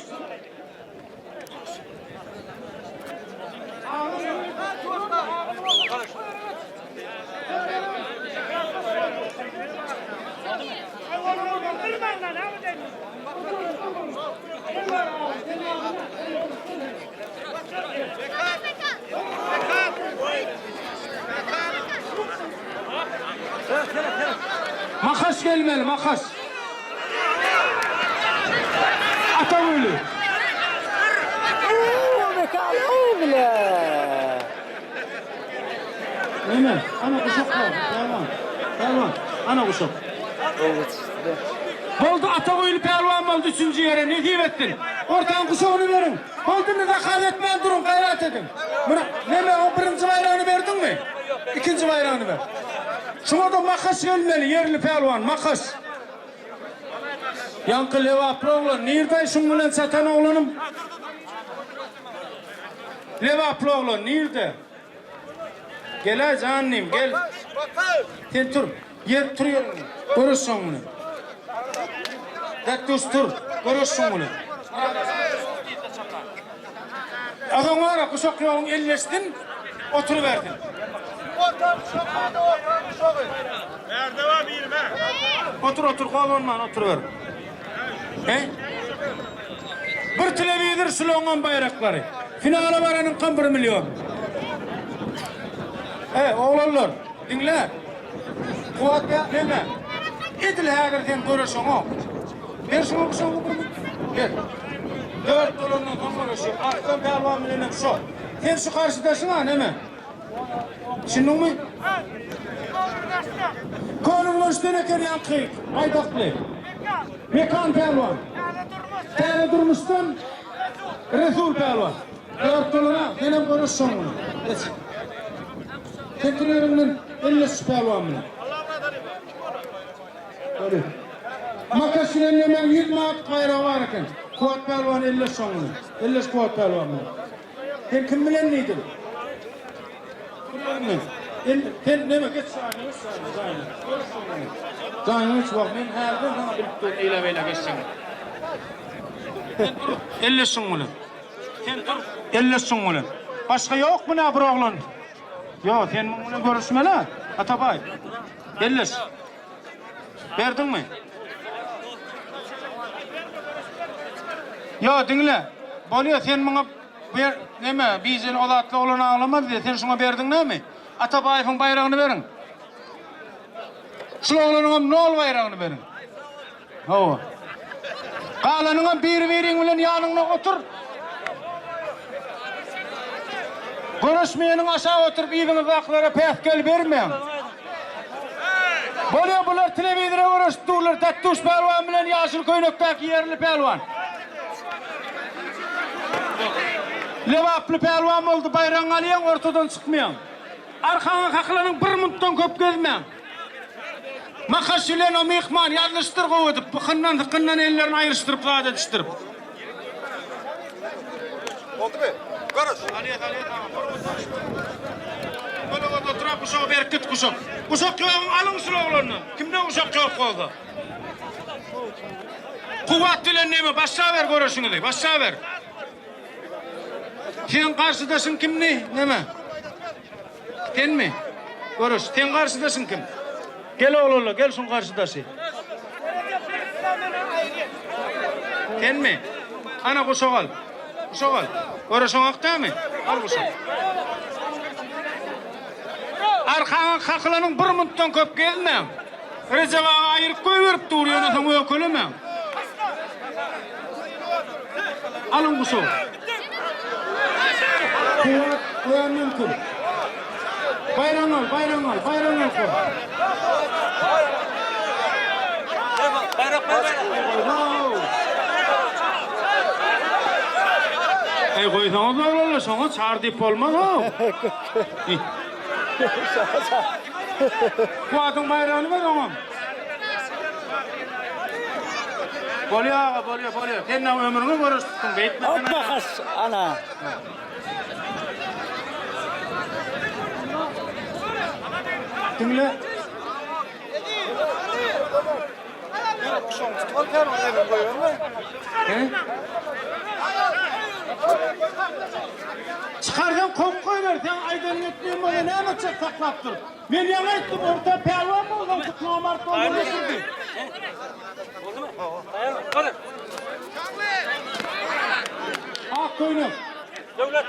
Makas gelmeli, makas. Ata öli. Neme? Ana guşak bar. Pälwan. Pälwan. Ana guşak. Boldy ata goýly pälwan boldy üçünji ýere nesip etsin. Ortaň guşagyny beriň. Boldy indi zakaz etmän duruň gaýrat ediň. Muny neme o birinji baýragyny berdiňmi? Ikinji baýragyny ber. Şuňa-da makas gelmeli ýerli pälwan makas. Ýaňky lebaply oglan nirde şuň bilen çatan oglanym? Lebaply oglan nirde? Geläý jannym gel. Sen tur. Ýer tur ýeriňden. Göreş şoň bilen. Dek düş tur. Göreş şoň bilen. Azaň ara guşak ýoluň elleşsin, oturybersin. Otur otur gozganman oturyber. He? Bir telewizor şulaňam baýraklary. Finala baranyňkam bir million. Ey oglanlar, diňle. Kuwat neme? Edil häzir sen göreşeňok. Ber şuňa guşagyňy bir minut. Ber. Dört bolandan soň göreşýär. Arslan pälwan bilenem şo. Sen şu garşydaşyň-a neme? Düşündiňmi? Köneürgençden eken ýaňky baýdakly. Mekan pälwan. Täze durmuşdan Resul pälwan. Dört bolana senem göreş şoň bilen. Geç. Sekiz ýeriňden elleş şu pälwan bilen. Göri. Makaş bilen nemäň 100 manat gaýragy bar eken. Kuwat pälwan elleş şoň bilen. Elleş Kuwat pälwan bilen. Sen kim bilen diýdiň? Kim bilen? El, sen neme geç jaýyňa geç jaýyňa jaýyňa. Görüş şoň bilen. Jaýyňa geç wah men häzirden saňa bilip durun eýle beýle geçjegiňi. Sen dur elleş şoň bilen. Sen dur elleş şoň bilen. Başga ýokmy nä bir oglan? Ýok sen muň bilen görüşmeli Atabaý. Elleş. Berdiňmi? Ýo, diňle. Bolýa, sen muňa ber, neme, bijeli o zatly oglan aglamaz diýýä. Sen şuňa berdiň näme? Atabaýewiň baýragyny beriň. Şul oglanyňam nol baýragyny beriň. Hawa. Galanyňam biri-biriň bilen ýanyňda otur. Görüşmeýeniň aşak oturyp yzyňyzdakylara päsgel bermäň. Bolýa bular telewizora görüşip durlar Tatduş pälwan bilen ýaşyl köýnekdäki ýerli pälwan. Lebaply pälwan boldy baýragyňy alýaň ortadan çykmaýaň. Arkaňa kakylanyň bir muntdan köp gezmäň. Makaş bilen o myhman ýazlyşdyr gowy edip, bykyndan sykyndan ellerini aýryşdyryp zat edişdirip. Boldumy? Görüş. Kölegede oturan guşagy berkit guşak. Guşak ýogyň alyň şul oglandan. Kimde guşak ýok bolsa. Kuwwat bilen neme başlaber göreşiňizi, başlaber. Seň garşydaşyň kimdi? Neme? Senmi? Görüş. Seň garşydaşyň kim? Gel oglanlar, gel şuň garşydaşy. Senmi? Ana guşak al. Guşak al. Görüşeňok dämi? Al guşak. Arkaňa kakylanyň bir muntdan köp gezmäň. Rejep aga aýyryp goýberip dur, ýöne soň ökelemäň. Alyň guşagy. Kuwwat goýan mümkin. Baýragyňy al, baýragyňy al, baýragyňy al Kuwwat. Bayrak ver bayrak. Eý goýsaňyz oglanlar, şoňa çar diýip bolmaz-ow. Kuwwatyň baýragyny ber oňam. Bolýa aga, bolýa, bolýa. Sen näme ömrüňe göreşipsiň, beýtme. Hoppa haş, ana. Diňle. Çykarsaň kowup goýber, seň aýdanyňy etmeýän bolsa näme etjek saklap durup. Men ýaňy aýtdym, orta pälwan bolsaň tut namart bolma diýdi. Ak köýnek. Döwlet.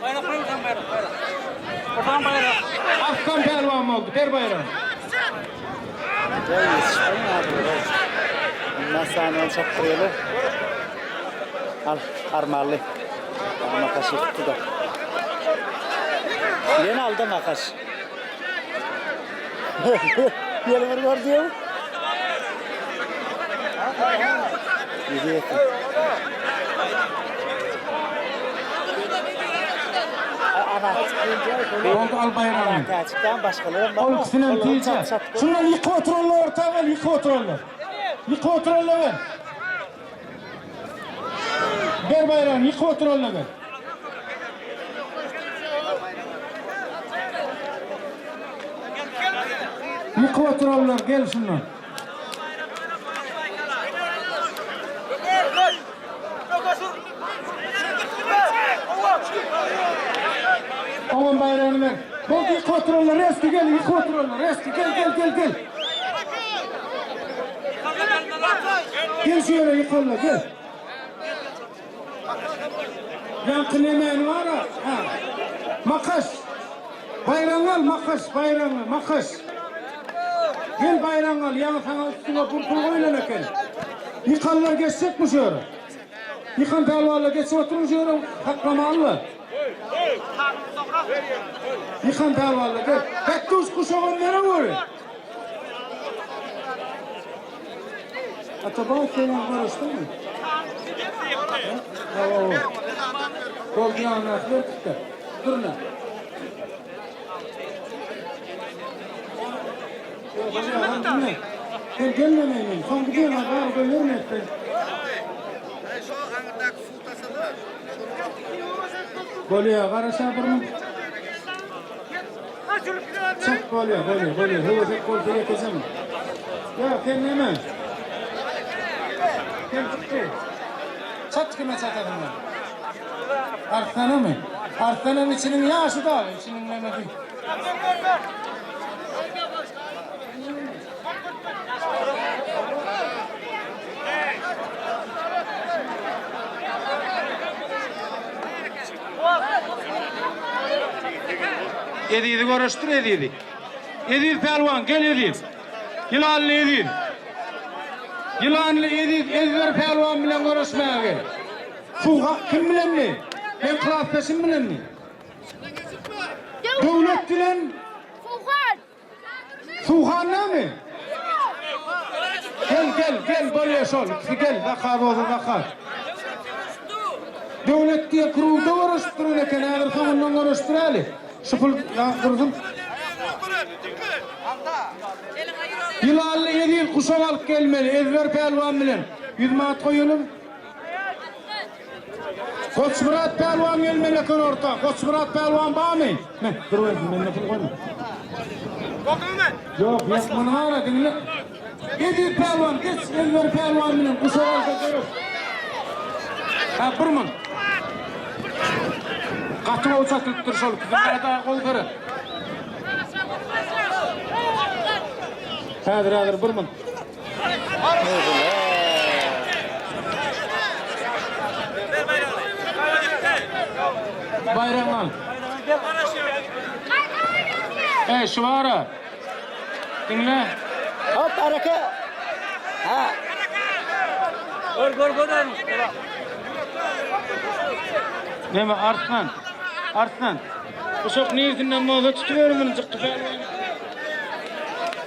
Bayrak koy bayrak bayrak. Oradan bayrak. Afgan pälwan boldy, ber baýragyny. Gel ýetişmeýin abi. Ondan sany çapdyrýarlar. Al, armally. Makaş ýetdi da. Ýene aldy makaş. Ýene bir gör diýip. Ýüzi ýetdi. Boldy al baýragyny. Täjikden başgalar Ol ikisinem tije. Şundan ýykyp oturanlar orta gel, ýykyp oturanlar. Ýykyp oturanlar gel. Ber baýragyny, ýykyp oturanlar gel. Ýykyp oturanlar gel şundan. Oňam baýragyny ber. Boldy ýykyp oturanlar reski gel, ýykyp oturanlar reski gel gel gel gel. Gel şu ýere ýykanlar gel. Ýaňky nemäni bar-a? Ha. Makaş. Baýragyňy al, Makyş, baýragyňy, Makyş. Gel baýragyňy al, ýaňy saňa üstüňe pul pul goýlan eken. Ýykanlar geçjekmi şu ýere? Ýykan pälwanlar geçip oturyň şu ýere, saklamaly-la. Ýykan pälwanlar gel. Bekduş guşagam nere göri? Atabaýew sen ýaňy garaşdyňmy? Hawa. Boldy ýanyndaky berkitde. Durna. Sen gelme meniň. Soň gidýän aga goýberme sen. Bolýar, garaşa bir müň. Çak bolýar, bolýar, bolýar. Höwesek bolsa ýekejem. Ýa, sen näme? Sen çykdy. Çat kime çatasyň bar? Arslanamy? Arslanam içiniň ýaşy da, içiniň nämesi. Ezizi görüşdir Ezizi. Eziz pälwan gel Eziz. Ýylanly Eziz. Ýylanly Eziz Ezber pälwan bilen görüşmäge gel. Suha kim bilenmi? Men klasdaşym bilenmi? Döwlet bilen Suhan. Suhan näme? Gel gel gel bolýa şol. İkisi gel zakaz bolsa zakaz. Döwlet diýe krugda görüşip duran eken häzir soňundan görüşdiräli. Şu pul ýa dursun. Ýylanly Eziz guşak alyp gelmeli Ezber pälwan bilen. 100 manat goýalym. Goçmyrat pälwan gelmeli eken orta. Goçmyrat pälwan barmy? Meh, dur bersin, mende pul goýma. Ýok, ýok, muny ara diňle. Eziz pälwan, geç, Ezber pälwan bilen guşak alsa görüş. Ha, bir mun. Gaty gowy çatylypdyr şol ikisi. Murad aga gowy seret. Häzir, häzir bir mun. Baýragyňy al. Eý, şu bara. Diňle. Hop araka. Ha. Gör gör gör. Neme Arslan? Arslan. Uşak niresinden bolsa tutuber muny jykgy pälwan.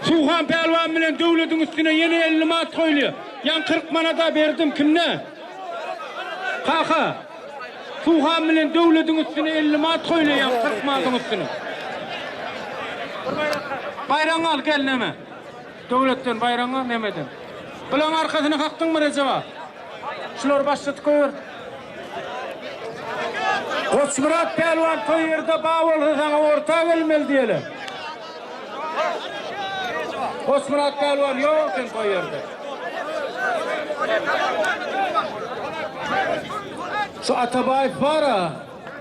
Suhan pälwan bilen döwlediň üstüne ýene 50 manat goýulýar. Ýaň 40 manada berdim kimne? Kaka. Suhan bilen döwlediň üstüne 50 manat goýulýar ýaň 40 manadyň üstüne. Baýragyňy al gel neme. Döwletden baýragyňy al nemeden. Bulaň arkasyny kakdyňmy Rejep aga? Şulary başladyp goýber. Goçmyrat pälwan toý ýerde ba bolsa saňa orta gelmeli diýeli. Goçmyrat pälwan ýok eken toý ýerde. Şu Atabaýew bar-a,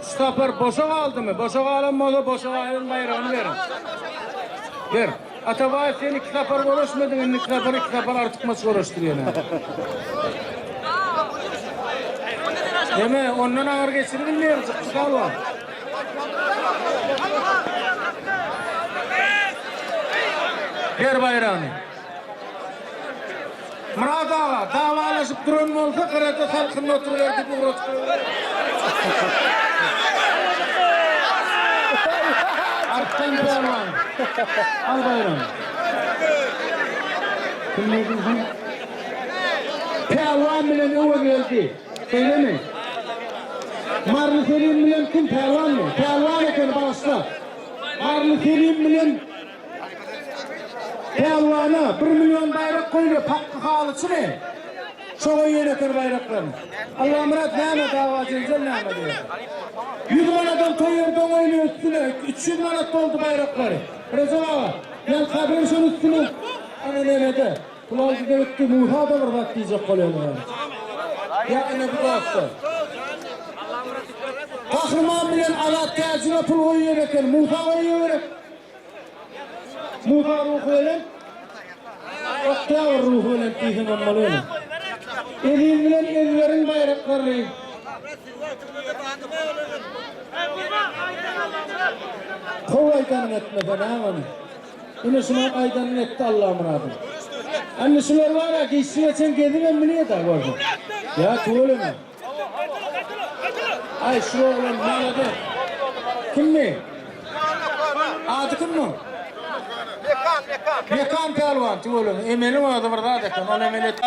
şu sapar boşa galdymy? Boşa galan bolsa boşa galan baýragyny beriň. Ber. Atabaýew sen iki sapar göreşmediň, indiki sapar iki sapar artykmaç göreşdir ýene. Deme, ondan agyr geçirip bilmeýär, çykdy pälwan. Ber baýragyny. Myrat aga, dawalaşyp duran bolsa, gyrada salkynda oturyber diýip ugradyp goýber. Artdan pälwan. Al baýragyny. Kim diýdiň sen? Pälwan bilen Öwezgeldi. Şeýlemi? Marly Selim bilen kim pälwanmy? Pälwan eken bagyşla. Marly Selim bilen Pälwana 1 million baýrak goýulýar. Pakky halyçymy? Şoňa ýöneter baýraklaryny. Allamyrat näme dawa jenjel näme diýýär. 100 manatdan toý ýerde goýulýar üstüne. 300 manat boldy baýraklary. Rejep aga, ýalka ber şonuň üstüne. Ana nemede. Pul aldy da ötdi. Musa da bir zat diýjek bolýar. Ýa ene bu zatda. Gahryman bilen Azat Täjige pul goýýar eken. Musa goýýar gerek. Musa ruhy belent. Oktýabr ruhy belent diýseň hem bolýar. Eziz bilen Ezberiň baýraklaryny Kowat. aýdanyňy etmese näme ony. Ine şunuň aýdanyny etdi Allamyradyň. Indi şular bar-a giçli geçen gezibem bilýä-dä görseň. Ýa tüweleme. Aý şu oglan malades. Kimmi? Ady kim muň? Mekan, Mekan. Mekan pälwan tüweleme. Emeliň özi bir zat eken. Ol emel et.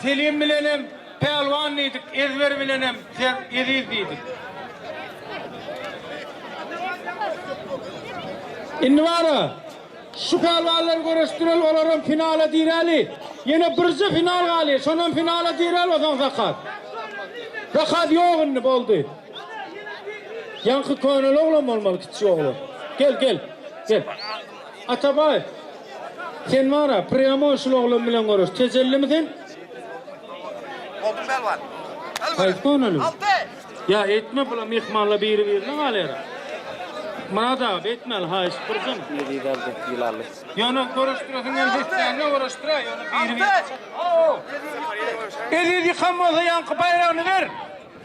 Selim bilenem pälwan diýdik, Ezber bilenem Ser Eziz diýdik. Indi bara şu pälwanlary göreşdireli, olaram finala diräli. Ýene birje final galýar, şonam finala diräli, onsoň zakat. Zakat ýok indi, boldy. Ýaňky köneli oglan bolmaly, kiçi oglan. Gel, gel, gel. Atabaý, sen bara, prýamoý şul oglan bilen göreş. Tejellimi sen? Bolduň pälwan. Haýsy köneli? Alty. Ýa etme bula myhmanla biri birine galýar. Myrat aga beýtmäli haýyş birjeme. Eziz aldy, ýyl aldy. Ýöne görüşdiresiň gelse isleýänine görüşdiräý ýöne biri biri. Eziz ýykan bolsa ýaňky baýragyny ber.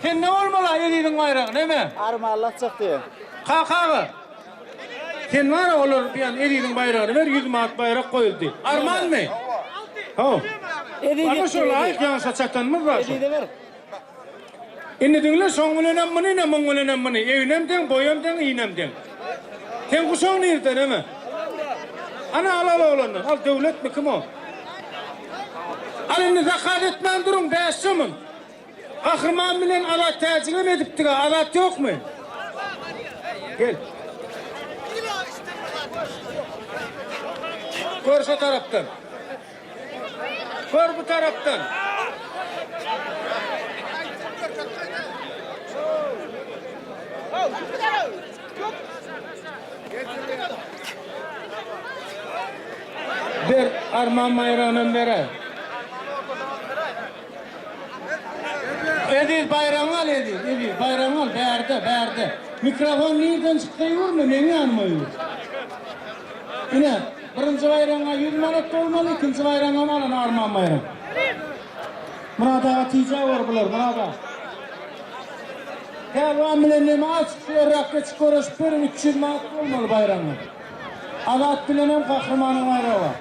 Sende bolmaly Eziziň baýragy neme? Armanly atjak diýýär. Kaka aga. Sen bar olar diýen Eziziň baýragyny ber 100 manat baýrak goýuldy. Armanmy? Haw. Eziz Ana şol aýt ýaňşa çatanymyz bar. Ezize ber. Indi diňle, şoň bilenem muny, ine muň bilenem muny. Egnem deň, boýam deň, inem deň. Seň guşaň nirde, neme? Ana, al, al oglandan. Al, Döwletmi, kim o? Al indi zakaz etmän duruň, bäşje müň. Gahryman bilen Azat täjigem edipdik-ä, Azat ýokmy? Gel. Gör şo tarapdan. Gör bu tarapdan. Ber, Arman baýragynam beräý. Eziz baýragyňy al Eziz, Eziz baýragyňy al, bärde, bärde. Mikrofon nirden çyksa ýüwürme, meň ýanyma ýüwür. Ine, birinji baýragyňa 100 manat bolmaly, ikinji baýragyňam al, ine Arman baýrak. Myrat aga tijä gör bular, Myrat aga. Pälwan bilen neme açyk şu ýerräk geçip göreşip beriň, 300 manat bolmaly baýragyňa. Azat bilenem Gahrymanyň baýragy bar.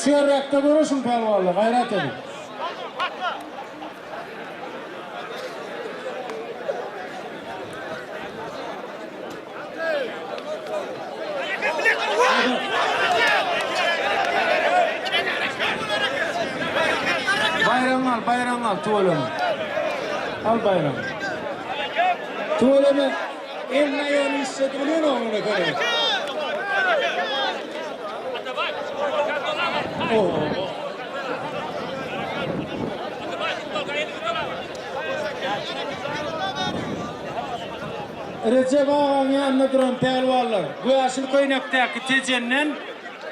Şu ýerräkde göreşiň pälwanlar, gaýrat ediň. Baýragyňy al, baýragyňy al, tüweleme. Al baýragyňy. Tüweleme, elini aýagyny işledip bilen oglan eken. Oho. Rejep agaň ýanynda duran pälwanlar, Göýaşyl köýnekdäki Tejenden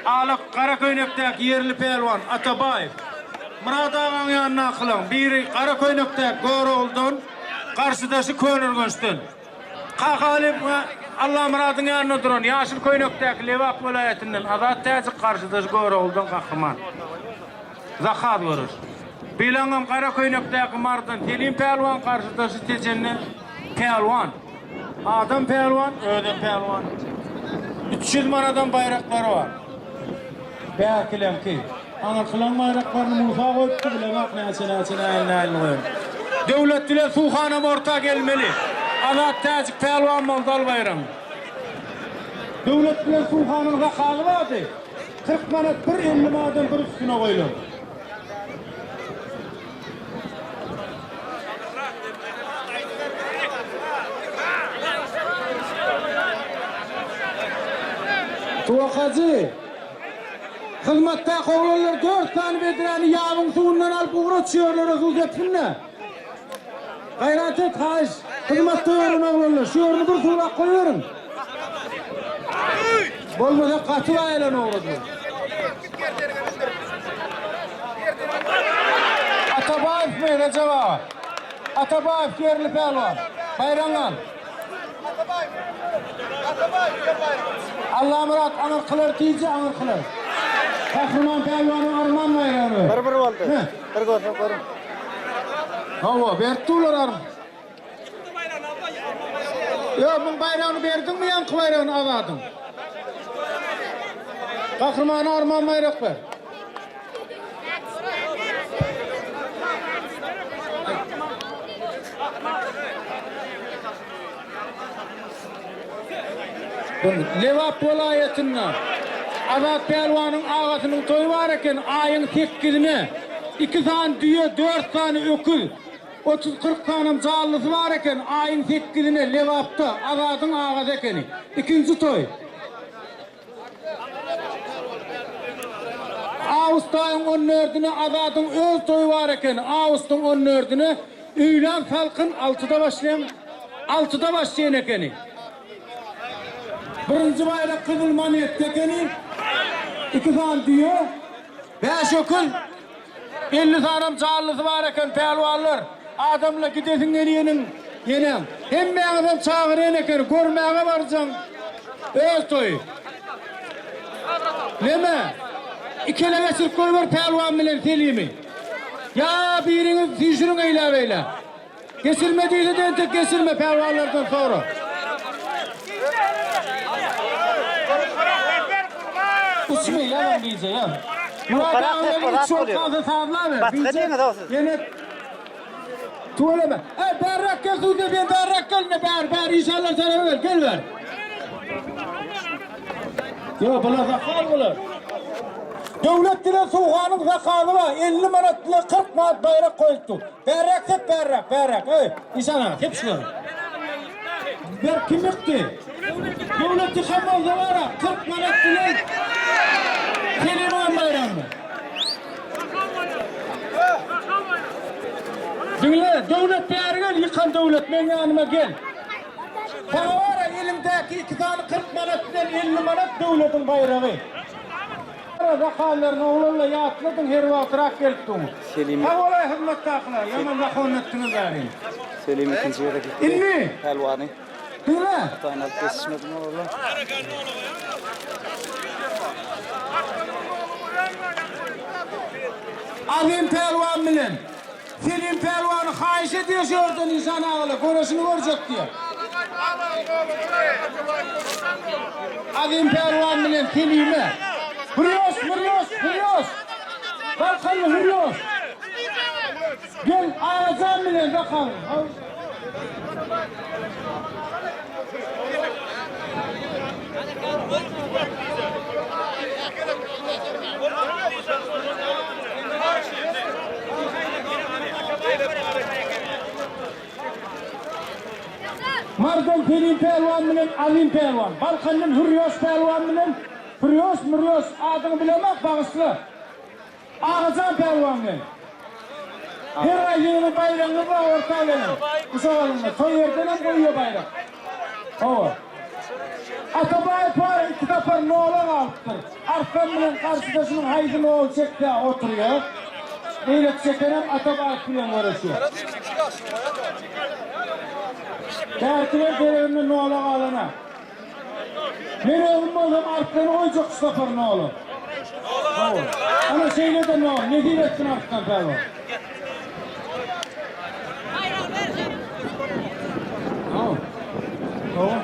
Alak gara köýnekdäki ýerli pälwan Atabaýew, Myrat agaň ýanyndakylaň biri gara köýnekdäki Görogludan, garşydaşy Köneürgençden. Kakaly we Allamyradyň ýanynda duran ýaşyl köýnekdäki Lebap welaýatyndan Azat Täjik, garşydaşy Görogludan Gahryman. Zakaz görüş. Bilaňam gara köýnekdäki Marydan Selim pälwan, garşydaşy Tejenden Pälwan. Adam pälwan, özem pälwan. 300 manadam baýraklary bar. Bärkileňki. Aňyrkylaň baýraklaryny Musa goýupdy, bilemok näçe näçe nähili nähilini goýan. Döwlet bilen Suhanam orta gelmeli. Azat täjik pälwan boldy al baýragyny. Döwlet bilen Suhanyň zakazy bardy. 40 manat bir 50 manadam bir üstüne goýlan. Tuwakajy, hyzmatdaky oglanlar dört sany bedräni ýabyň suwundan alyp ugrat şu ýerlere suw sepsin-de. Gaýrat et, haýyş. Hyzmatda ýören oglanlar, şu ýerini bir suwlap goýberiň. Bolmasa gaty baýalan ugradylar. Atabaýewmi Rejep aga? Atabaýew ýerli pälwan. Baýragyňy al. Allamyrat aňyrkylar tije aňyrkylar. Gahryman pälwanyň arman baýragyny ber. Bir bir boldy. Bir görse görün. Hawa, beripdi olar arm. Ýok, muň baýragyny berdiňmi ýaňky baýragyny Azadyň? Gahrymana arman baýrak ber. Lebap welaýatynda Azat pälwanyň agasynyň toýy bar eken, aýyň sekizine. Iki sany düýe, dört sany öküz, otuz-kyrk sanam janlysy bar eken, aýyň sekizine Lebapda, Azadyň agasy ekeni. Ikinji toý. Awgust aýyň on dördüne Azadyň öz toýy bar eken. Awgustyň on dördüne öýlän salkyn altyda başlaýan, altyda başlaýan ekeni. Birinji baýrak gyzyl monetka ekeni. Iki sany düýe, bäş öküz, 50 sanam janlysy bar eken pälwanlar. Adamla gidesiň gelýäniň ýene. Hemmäňizem çagyrýan eken, görmäge barjaň öz toýy. Neme? Ikele geçirip goýber pälwan bilen Selimi. Ýa biriňiz süýşüriň eýlä-beýlä. Geçirme diýse-de entek geçirme pälwanlardan sora. Uçmy ýalan diýje ýa. Murat aga üç bolup galsa sazlaber. Batga diýiňiz o siz. Ýene Tüweleme. Ey bärräk gel suwda ben bärräk gel ne bär bär inşallah sana gel gel ber. Yo bular zakal bular. Döwlet dilen suwhanyň zakaly bar. 50 manat bilen 40 manat baýrak goýupdy. Bärräk sep bärräk bärräk. Ey işan aga sep şulary. Ber kim ýykdy? Döwlet ýykan bolsa bara 40 manat bilen Seliman baýragyny. Diňle, Döwlet bäri gel, ýykan Döwlet, meň ýanyma gel. Saňa bara eliňdäki iki sany 40 manat bilen 50 manat Döwletiň baýragy. Zakallaryny oglanla ýatladyň her wagtrak gelip duň. Selim. Sag bolaý hyzmatdakylar, ýaman zakon etdiňiz bäri. Selim ikinji gezek ýykdy. Indi. Pälwany. Diňle. Hytaýyny alyp geçişmedi olar. Azim pälwan bilen Selim pälwany haýyş edýär şu ýerden Işan agalar göreşini görjek diýýär. Azim pälwan bilen Selime. Hürýos, Mürýos, Hürýos. Balkanly Hürýos. Gel Agajan bilen bakalım. Mardan Selim pälwan bilen Azim pälwan, Balkandan Hürýos pälwan bilen Hürýos, Mürýos adyňy bilemok bagyşla. Agajan pälwan bilen. Her aý ýygynyň baýragyňyz bar orta geliň. Guşak alynda. Toý ýerdenem goýýa baýrak. Hawa. Atabaýew bar iki sapar nola galypdyr. Arslan bilen garşydaşynyň haýsy nol çekse oturýar. Beýleki çekenem Atabaýew bilen göreşýär. Bärkiler dereginde nola galana. Men özüm bolsam Arslany goýjak şu sapar nola. Hawa. Ana şeýle-de nol. Nesip etsin Arslan pälwan. Hawa. Hawa.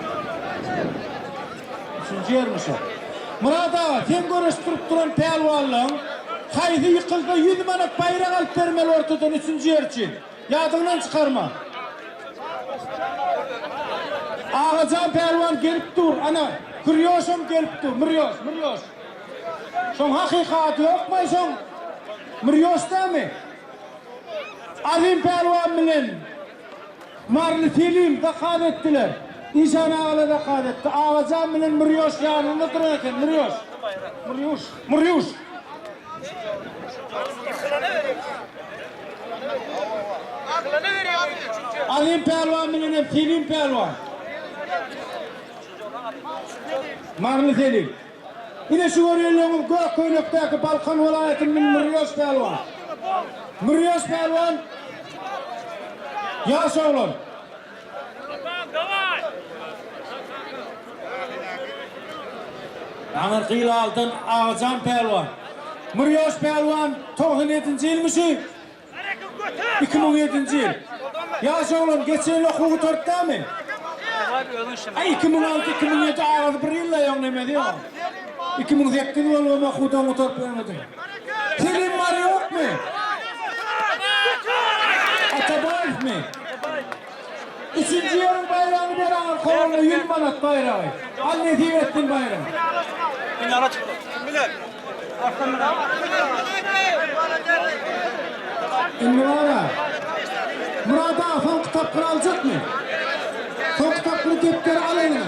Üçünji ýermiş o. Myrat aga, sen göreşdirip duran pälwanlaň haýsy ýykylsa 100 manat baýrak alyp bermeli ortadan üçünji ýer üçin. Ýadyňdan çykarma. Agajan pälwan gelip dur. Ana, Kürýoşam gelip dur. Mürýoş, Mürýoş. Şoň hakyky ady ýokmy şoň? Mürýoş dämi? Azim pälwan bilen Maryly Selim zakaz etdiler. Işan agalar zakaz etdi. Agajan bilen Mürýoş ýanynda duran eken. Mürýoş. Mürýuş. Mürýuş. Azim pälwan bilen hem Selim pälwan. Maryly Selim. Ine şu görýänleriňiz gök köýnekdäki Balkan welaýatyndan Mürýoş pälwan. Mürýoş pälwan ýaş oglan. Aňyrky ýylaldan Agajan pälwan. Mürýoş pälwan 97-nji ýylmy şu? 2007-nji ýyl. Ýaş oglan geçen ýyl okuw gutardy dämi? Aý 2006 2007 arasy bir ýyl ýoň nemesi ýok. 2008 bolgam okuwdan gutaryp ýöňedim. Selim bar ýokmy? Atabaýewmi? Üçünji ýeriň baýragyny ber aňyr kolunda 100 manat baýragy. Al nesip etsin baýrak. Finala çykdy. Kim biler? Indi bara. Murat aga soňky tapgyry aljakmy? Soňky tapgyry depderi al eline.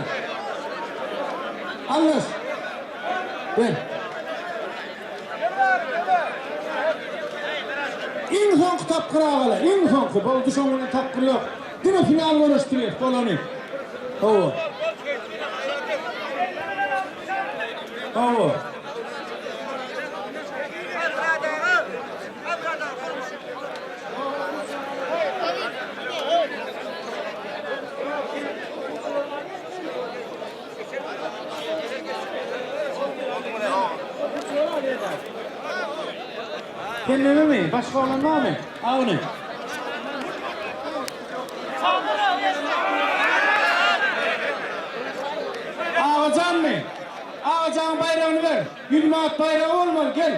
Allaş. Ber. Iň soňky tapgyr agalar, iň soňky. Boldy şoň bilen tapgyr ýok. Diňe final görüşdirýäs bolany. Hawa. Hawa. Sen nememi? Başga oglan barmy? Al ony. Agajanmy? Agajan baýragyny ber. 100 manat baýragy bolmaly, gel.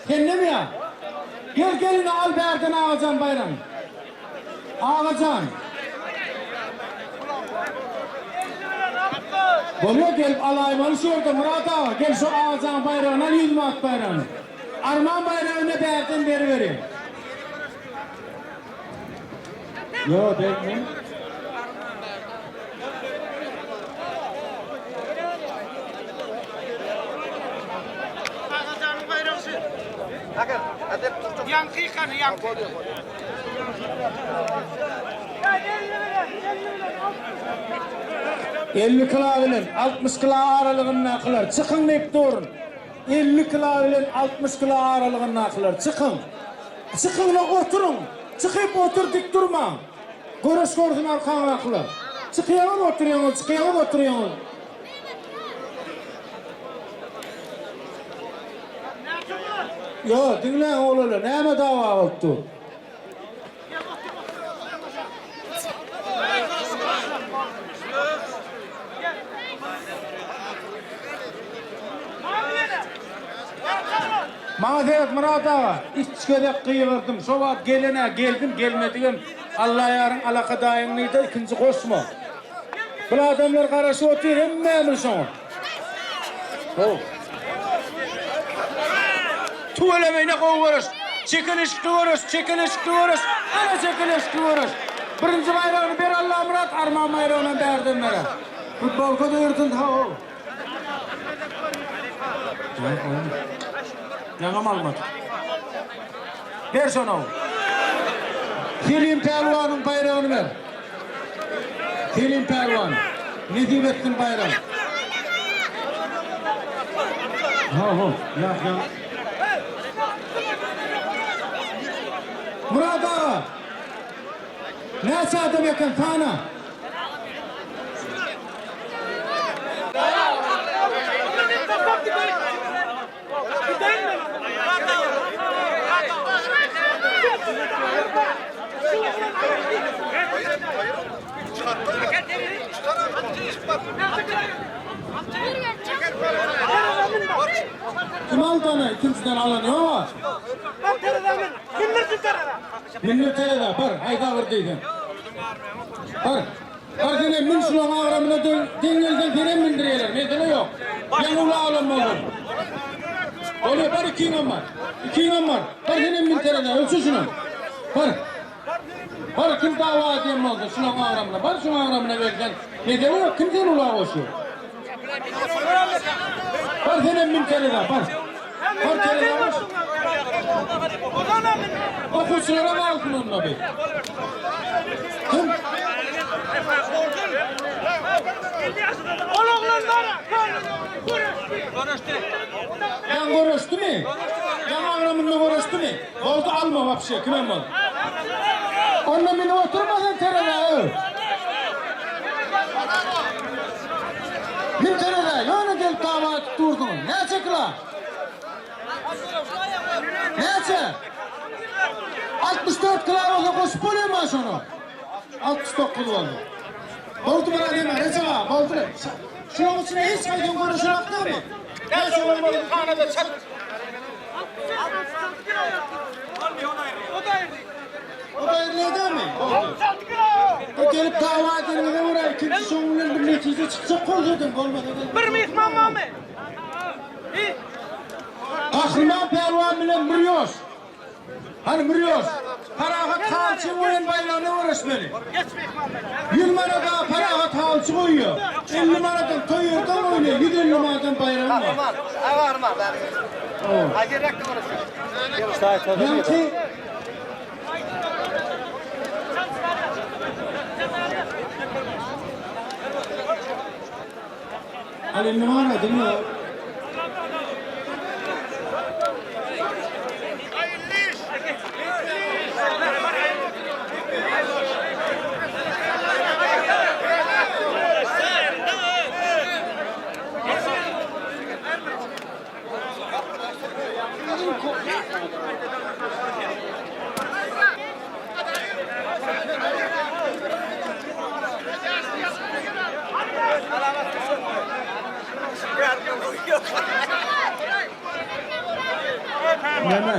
Sendemi ýa? Gel, gel ine al bärden Agajan baýragyny. Agajan. Bolýa gelip alaýmaly şu ýerde Myrat aga, gel şu Agajan baýragyny al 100 manat baýragyny. Arman baýragyny bärden beriberiň. Ýo, degme. Agajanyň baýragy şu. Ýaňky hany ýaňky. 50 kilo bilen 60 kilo aralygyndakylar çykyň diýip durun. 50 kilo bilen 60 kilo aralygyndakylar çykyň. Çykyň-da oturyň. Çykyp otur dik durmaň. Göreş görsün arkaňdakylar. Çykýaňyz oturýaňyz, çykýaňyz oturýaňyz. Ýo, diňläň oglanlar, näme dawa bolup dur? Maňa seret Myrat aga, üç gezek gygyrdym, şo wagt gelen-ä gelsin, gelmedigem Allaýaryň alakadaýyňyda ikinji goşma. Bul adamlar garaşyp otyr hemmämiz şoňa. How. Tüweleme ine gowy göreş. Çekeleşikli göreş, çekeleşikli göreş. Ana çekeleşikli göreş. Birinji baýragyny ber Allamyrat, Arman baýragynam bärden berer. Futbolka da ýyrtyldy how. Ýaňam almadyk. Ber şony. Selim pälwanyň baýragyny ber. Selim pälwan. Nesip etsin baýrak. Ha ho, ýa ýa. Murat aga. Näçe adam eken sana? Kim aldy ony? Ikinjiden alan ýok-a. Mündir terezä, bar, haýsy agyr diýseň. Bar. Bar senem mün şulaň agramyna deň deň gelseň senem mündürýärler, mesele ýok. Ýaňy uly aglam bolsun. Bolýa bar ikiňem bar. Ikiňem bar. Bar senem mün terezä, ölçe şuny. Bar. Bar kim dawa edýän bolsa şulaň agramyna, bar şuň agramyna berseň, mesele ýok, kim seni ula goşýar. Bar senem mün terezä, bar. Bar terezä goş. Okuwçylara galsyn onda bi. Kim? Ol oglanlar görüşdi. Ýaň görüşdimi? Ýaň agramynda görüşdimi? Boldy alma wapşe kimem bol. Onda münüp oturma sen terezä öw. Mün terezä ýöne gelip dawa edip dursuň. Näçe kilo? Näçe? 64 kilo bolsa goşup bolýarmy şony? 69 boldy. Boldy Myrat eme, Recep aga, boldy. Şularyň içine hiç haýsyň görüşen akdamy? Näçe bolmaly? Hanada çat. O da ýerlerdemi? Boldy. Bu gelip dawa edeniňize görä ikinji şoň bilen bir netije çykjak bolsadym, bolmasa da. Bir myhman barmy? Gahryman pälwan bilen Mürýoş. Hany Mürýoş. Parahat halçy goýan baýragyna göreşmeli. 100 manada Parahat halçy goýýar. 50 manadan toý ýerden goýulýar, 150 manadan baýragy bar. Gahryman. Gahryman. Hadi rekli konuşuyor. Ýaňky Al indi mana diňle. Näme?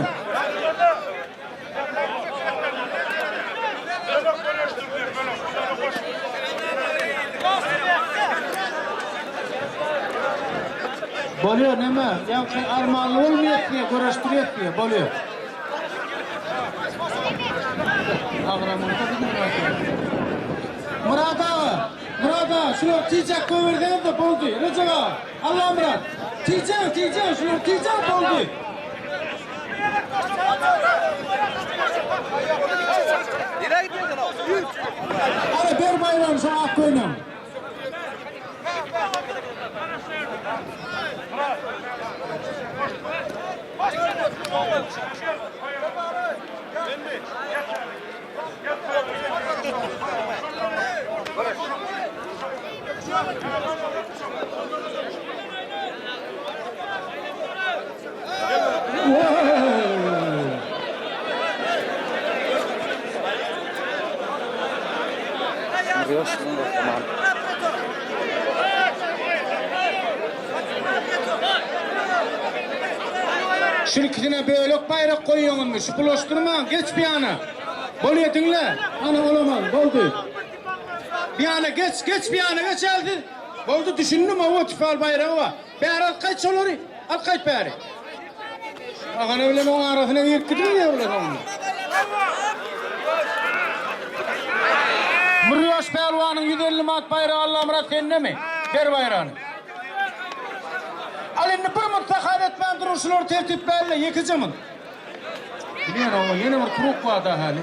Bolýar näme? Ýagny armanly bolmaýar diýe, göreşdirýär diýe, bolýar. Agramyny Myrat aga, Myrat aga, şular tijek goýberseňiz-de boldy. Rejep aga, Allamyrat, tijek, tijek, şular tijek boldy. Nereye gidiyorsun o? Hadi ber baýragyny şu ak köýnegiň. Mürýoş bilen Gahryman. Şirkisine bölek baýrak goýýaňyzmy? Şu bulaşdyrmaň, geç bir ýana. Bolýa diňle. Ana olaman, boldy. Bir ýana geç, geç bir ýana geç äldi. Boldy düşündim, o tifal baýragy bar. Bäri al gaýt şolary. Al gaýt bäri. Agana bilen oň arasyna girip gidiň ya bular oň. Mürýoş pälwanyň 150 manat baýragy Allamyrat sendemi? Ber baýragyny. Al indi bir munt sakat etmän durun şulary tertipläýle ýekeje munt. Bilýän oňa ýene bir kruk bar da hali.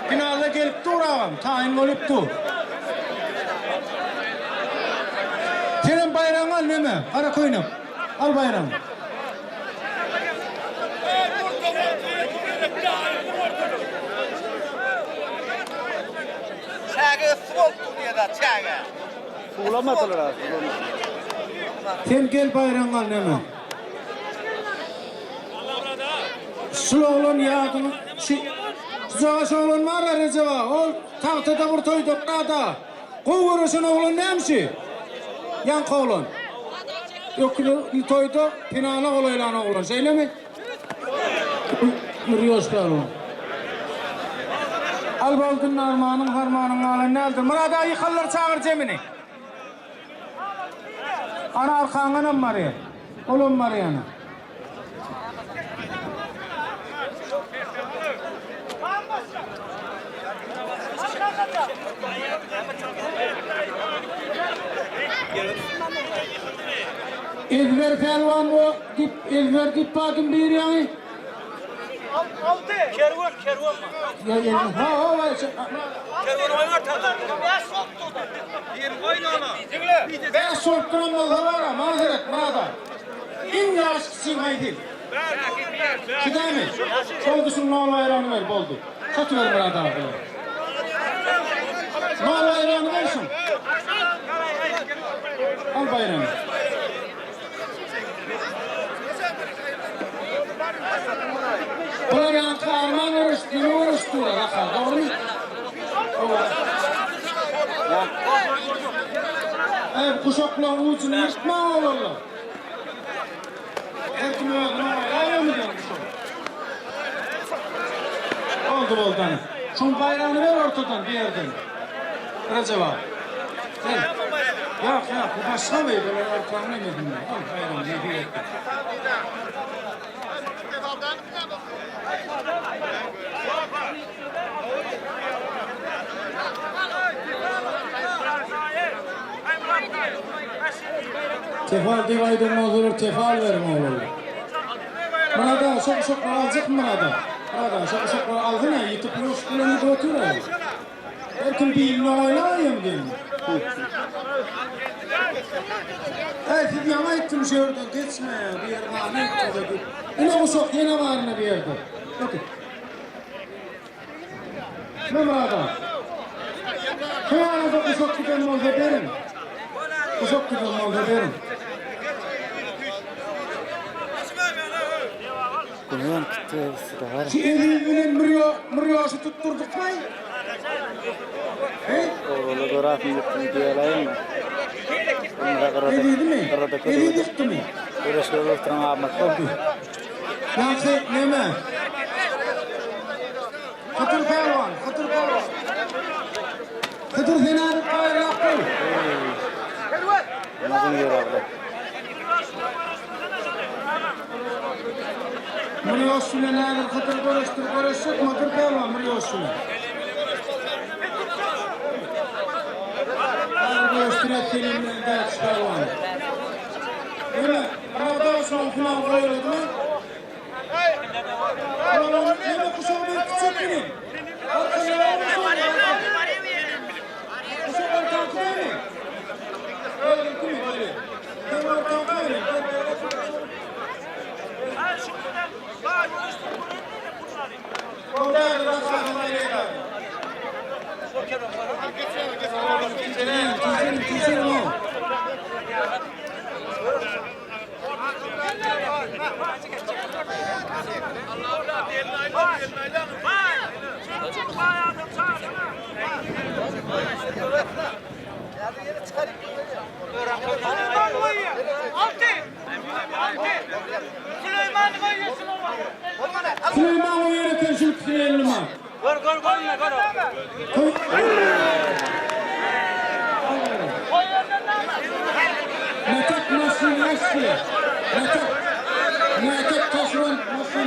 Finalda gelip dur agam, taýyn bolup dur. Senem baýragyňy al neme, gara köýnek. Al baýragyňy. Çäge ysy bolupdyr diýýär, çäge. Suwlamadylar az, suwlamadylar. Sen gel baýragyňy al neme. Şul oglan ýadyň şu Şujaga oglan bar ya Recep ağa, ol tagtada bir toýda da. Gowy görüşen oglan nämişi? Ýaňky oglan. Öküli toýda finala golaýlan oglan, şeýlemi? Mürýoş pälwan. Al boldun armanyň harmanyň galan näldür? Myrat ağa ýykallar çagyr jemini. Ana arkaňdanam barýar. Olam barýana. Ezber pälwan o dip ezber dip badym bir ýaňy. Altı. Kervan kervan. Ya ya ha ha ha. Kervan oynar tadı. Bäş sorup duran bolsa var ha, mazeret, murada. Iň ýaş kiçiň haýsy? Şudamy? Boldy şuň nol baýragyny ber, boldy. Satyber Murad aga. Nol baýragyny ber şuň. Al baýragyny. Bular ýaňky arman görüşdi, nime görüşdi durar, aha, dogrumy? Eý, guşaklaryň ujuny ýyrtmaň oglanlar. Her kim özüne oýlaýarmy diýen guşak. Boldy boldy ana. Şuň baýragyny ber ortadan bir ýerden. Rejep aga. Gel. Ýok, ýok, bu başga bir, bular ortaň nemesinde. Al baýragyny nesip etdi. Tefal diýip aýdan bolsalar tefal beriň oglanlar. Murada şo uşaklary aljakmy Murada? Murada şo uşaklary alsana ýetip ýoş bilen gidip otyr aý. Her kim biline oýlaýyn diýen. Äý siz ýaňy aýtdym şu ýerden geçme bu ýer gany diýip. Ine uşak ýene baryna bu ýerde. Otur. Memrada. Hyýalada guşak giden bolsa beriň. Guşak giden bolsa beriň. Günüň kitdi var. Şu Eziz bilen Mürýoşy tutdurdykmy? He? Oğlu görasın gitdi diýeläými? Ezizmi? Eziz ýykdymy? Göreşge oturan Ahmet Boldy. Ýagşy neme? Hydyr pälwan, Hydyr pälwan. Hydyr sen adyp gaýrap goý. Nazım ýeragly. Mürýoş bilen häzir Hydyr göreşdir, göreşjek Hydyr pälwan Mürýoş bilen. Häzir göreşdirýär Selim bilen Bäş pälwan. Neme, Murada şoň final goýuladymy? Neme kuşagy berip gitjek meni? Kuşak ortaňky dälmi? Özüňkimi? Öyle. Sen ortaňky öyle. Tüzün, tüzün o. Süleyman o ýere terşil küsüne man. Gör gör görme gör. Metek maşyn Metek Metek taşıran maşyn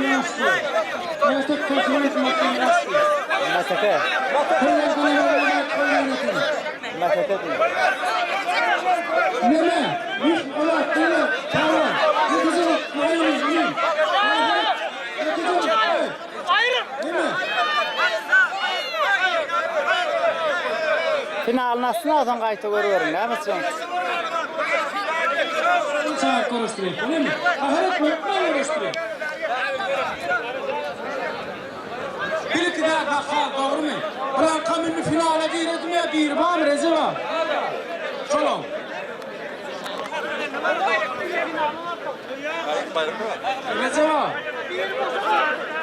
Metek taşıran maşyn Meteke. Meteke diýip. Neme? Yüz ola, neme? Tamam. Yıkıcı, ayrım, Yıkıcı, Ayrım. Neme? Finalini aslında alsan gaýta görüberin, näme üçin? Saat konuşturuyor, değil mi? Ahiret mi? Yapma konuşturuyor. Bir iki daha dakika, doğru mu? Ulan kamini finale girdim ya, bir var mı? Rezi var. Şolom. Rezi var.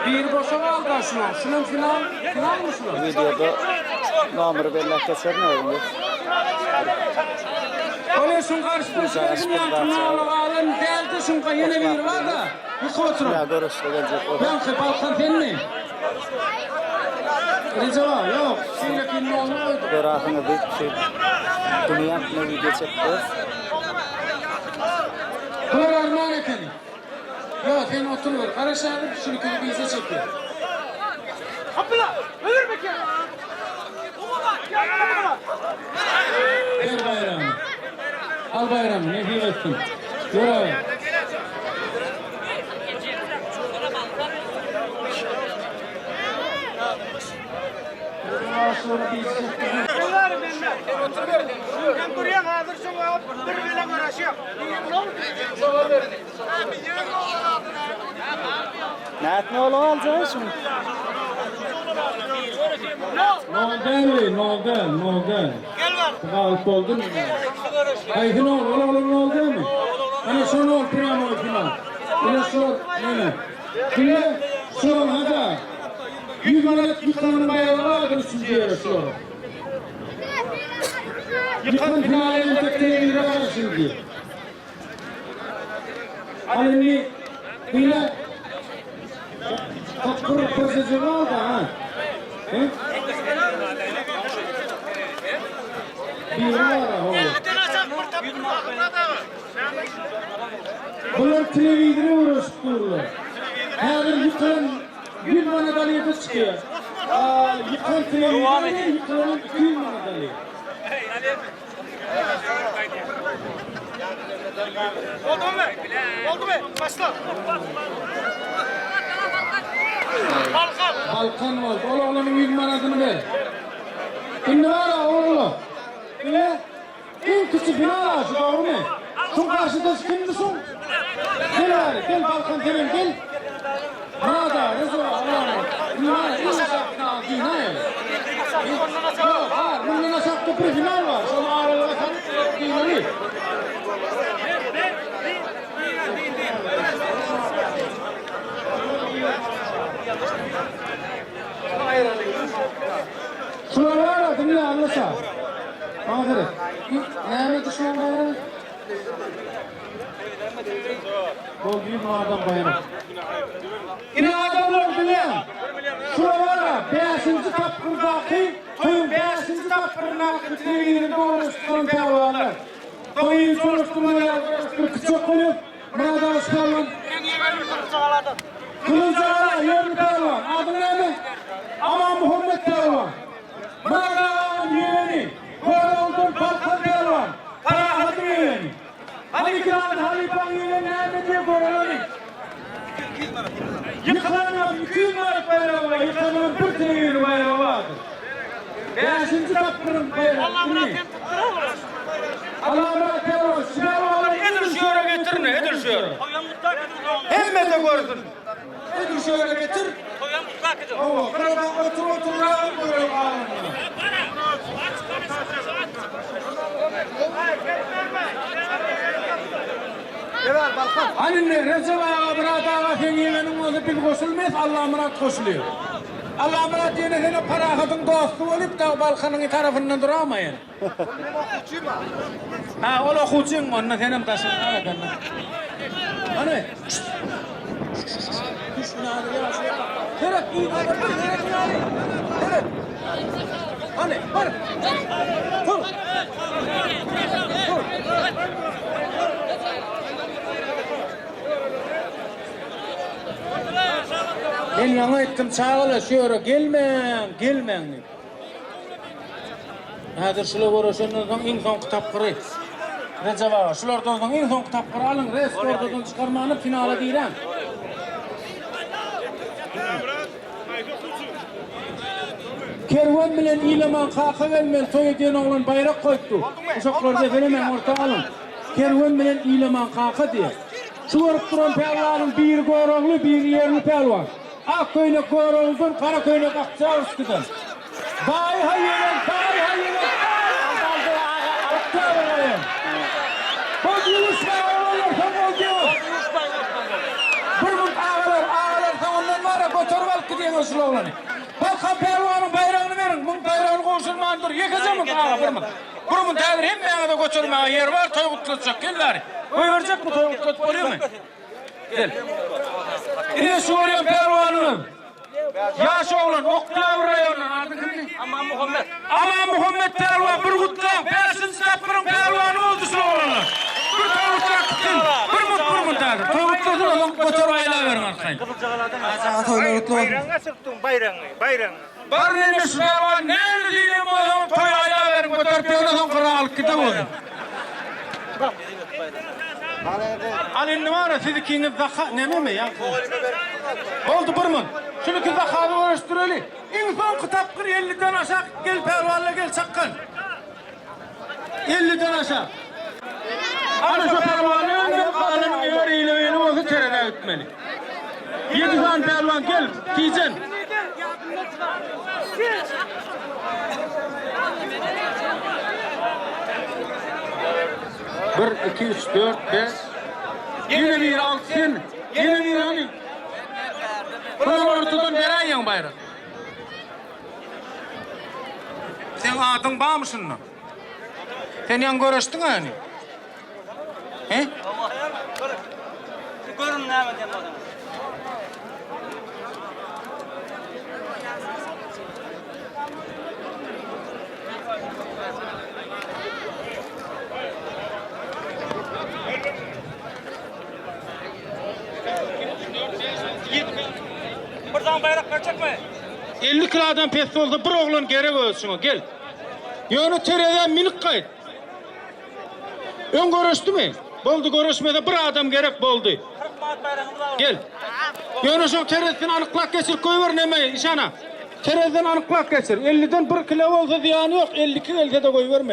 Bir boşa kaldı şuna. Şunun final, final mı şunun? Videoda nomeri belläp geçerin özüňiz. Öyle şun karşısına çıkardım ya, finale alın, geldi şun yine bir var da. Yıkı oturun. Ya görüşde geljek bolsa. Yankı Balkan sen mi? Recep yok. Şimdiki ne oldu? Görasıňyz diýip şu dünýä ne video çekdi. Bunlar armağan efendim. Ya sen otur ver. Karaş abi şunu köyü bize çekiyor. Abdullah, ölür mü ki? Ver bayrağını. Al bayrağını. Ne ettin? Gör abi. Ben buraya hazır şu bir bile uğraşıyorum. Nätme ola aljaý şunu. Nol değil, nol değil, nol değil. Galip oldu mu? Hayır, nol, ola ola nol değil mi? Ana şu nol, pramo final. Ana şu, ne? Şimdi şu hadi. 100 manat bir tane bayrağı var, üçüncü yere şu. Ýykan finala entek telewizora garaşyldy. Al indi diňle. Tapgyr birjejigi galdy ha. He? Biri bar ha. Bular telewizora uğraşyp durlar. Häzir ýykan 100 manat alýa çykýar. Aa, ýykan telewizor ýykan 200 manat alýar. Oldu mu? Oldu mu? Başla. Balkan. Balkan oldu. Ol oğlanın 100 manatını ver. Şimdi var ya oğlu. Ne? En küçük final aşı doğru mu? Şun karşıda kimdi şun? Gel abi, gel Balkan senin gel. Murada, Rezo, Allah'ım. Şimdi var ya, en aşağı final değil ha? Yok, var. Bundan aşağı bir final var. Şunu aralığa sen değil. Şular var ya, dinle anlasa. Aferin. Näme düşman bayrağı? Bol büyük adam bayrağı. Yine adamlar bile. Şura var ya, beşinci tapgyrdaki, toýuň beşinci tapgyryndaky telewizorda doğruşturan pälwanlar. Toýuň soruşturmalar, bir küçük koyup, Murad Aş pälwan. Kılıcagala, ýerli pälwan. Adyň näme? Aman Muhammed pälwan. Murad ağanın ýegeni, Koroldur Balkan pälwan. Parahatyň ýegeni. Hadi iki tane halipaň ýegeni näme diýe göreli. Ýykylanam 200 manat bayrağı var, ýykylanam bir telewizor bayrağı vardır. Beşinci tapgyryn bayrağı. Allah Murat hem tutturamaz. Allah Murat pälwan, Şirar Edir şu yere getirme, edir şu yere. Toyan mutlak edin. Hemme de görsün. Edir şöyle getir. Toyan mutlak edin. Oo, kırada otur otur rahat buyurun ağamına. Hani ne Recep ağa, Murat ağa sen yemenin olsa biz koşulmayız, Allah Murat koşuluyor. Allah Murat yine sene parahatın dostu olup da Balkanın tarafından duramayın. Ha, ol okuçun onunla senin taşın. Hani? Gerek iyi, gerek yani. Gerek. Hani, var. Dur. Dur. Ben yana ettim çağla şu yere gelmen, gelmen. deyip. Häzir şular görüşenden soň iň soňky tapgyry. Recep ağa, şulardan soň iň soňky tapgyry alyň, rest ortadan çykarmany finala diýren. Kerwen bilen Ilaman kaka gelmeli toý edýän oglan bayrak koyupdy. Uşaklar defelemem orta alın. Kerwen bilen Ilaman kaka diye. Şu görüp duran pälwanyň biri gorogly, biri ýerli pälwan. Ak köýnek goroglydan, kara köýnek Akçaurskidan. Bay haýylan, bay haýylan. Akçaurskidan. Bu yürüsme oğlanlar, son oldu. Bir gün ağalar, ağalar soňundan bara götürüp alyp gidýän şul oglany. Balkan pälwanyň baýragyny beriň. Muň baýragyny goşulmandyr. Ýekeje müň ağa bir müň. Bir müň täzir hemmäňe de götürmäge ýer bar, toý gutlatjak gel bari. Goýberjek bu toý gutlatyp bolýarmy? Gel. Ine şu görýän pälwanyň. Ýaş oglan, Oktyabr raýonundan adyň kimdi? Aman Muhammed. Aman Muhammed pälwan bir gutlaň. Beşinji tapgyryň pälwany boldy şul oglanlar. Bir toý gutlap gitsin. Bir müň bir müň täzir. Toý gutlasyn, onuň götürip aýla beriň arkaýyn. Bayrağına çıktın bayrağını, bayrağını. Bar neme şu pälwan näme diýen bolsa toý aýla beriň götürip ýöne soň gyra alyp gide boldy. Al indi var ya siz ikiniz zaka neme mi ya? Oldu bir mun. Şunu ki zakaby görüşdüreli. Iň soňky tapgyr 50-den aşak gel pälwanla gel çakkan. 50-den aşak. Ana şu pälwany öňden galanyň eger eýle bolsa terede gitmeli. 7 tane pälwan gel, tijen. Bir, iki, üç, dört, beş. Yine bir altı sen. Yine bir hani. Bunlar ortadan beren bayrak. Sen adın bağmışın mı? Sen ýaňy göreşdiň ýany? He? Görün näme diýen bolsaň. Bir zaman bayrak berjekmi? 50 kilodan pes bolsa bir oglan gerek öz şuňa gel. Ýöne terezä minik gaýt. Öň göreşdimi? Boldy göreşmese bir adam gerek boldy. 40 manat bayrağımız var. Gel. Ýöne şoň terezisini anyklap geçirip goýber näme işana. Tereziden anyklap geçir. 50-den 1 kilo bolsa zyýany ýok, 52 gelse de goýberme.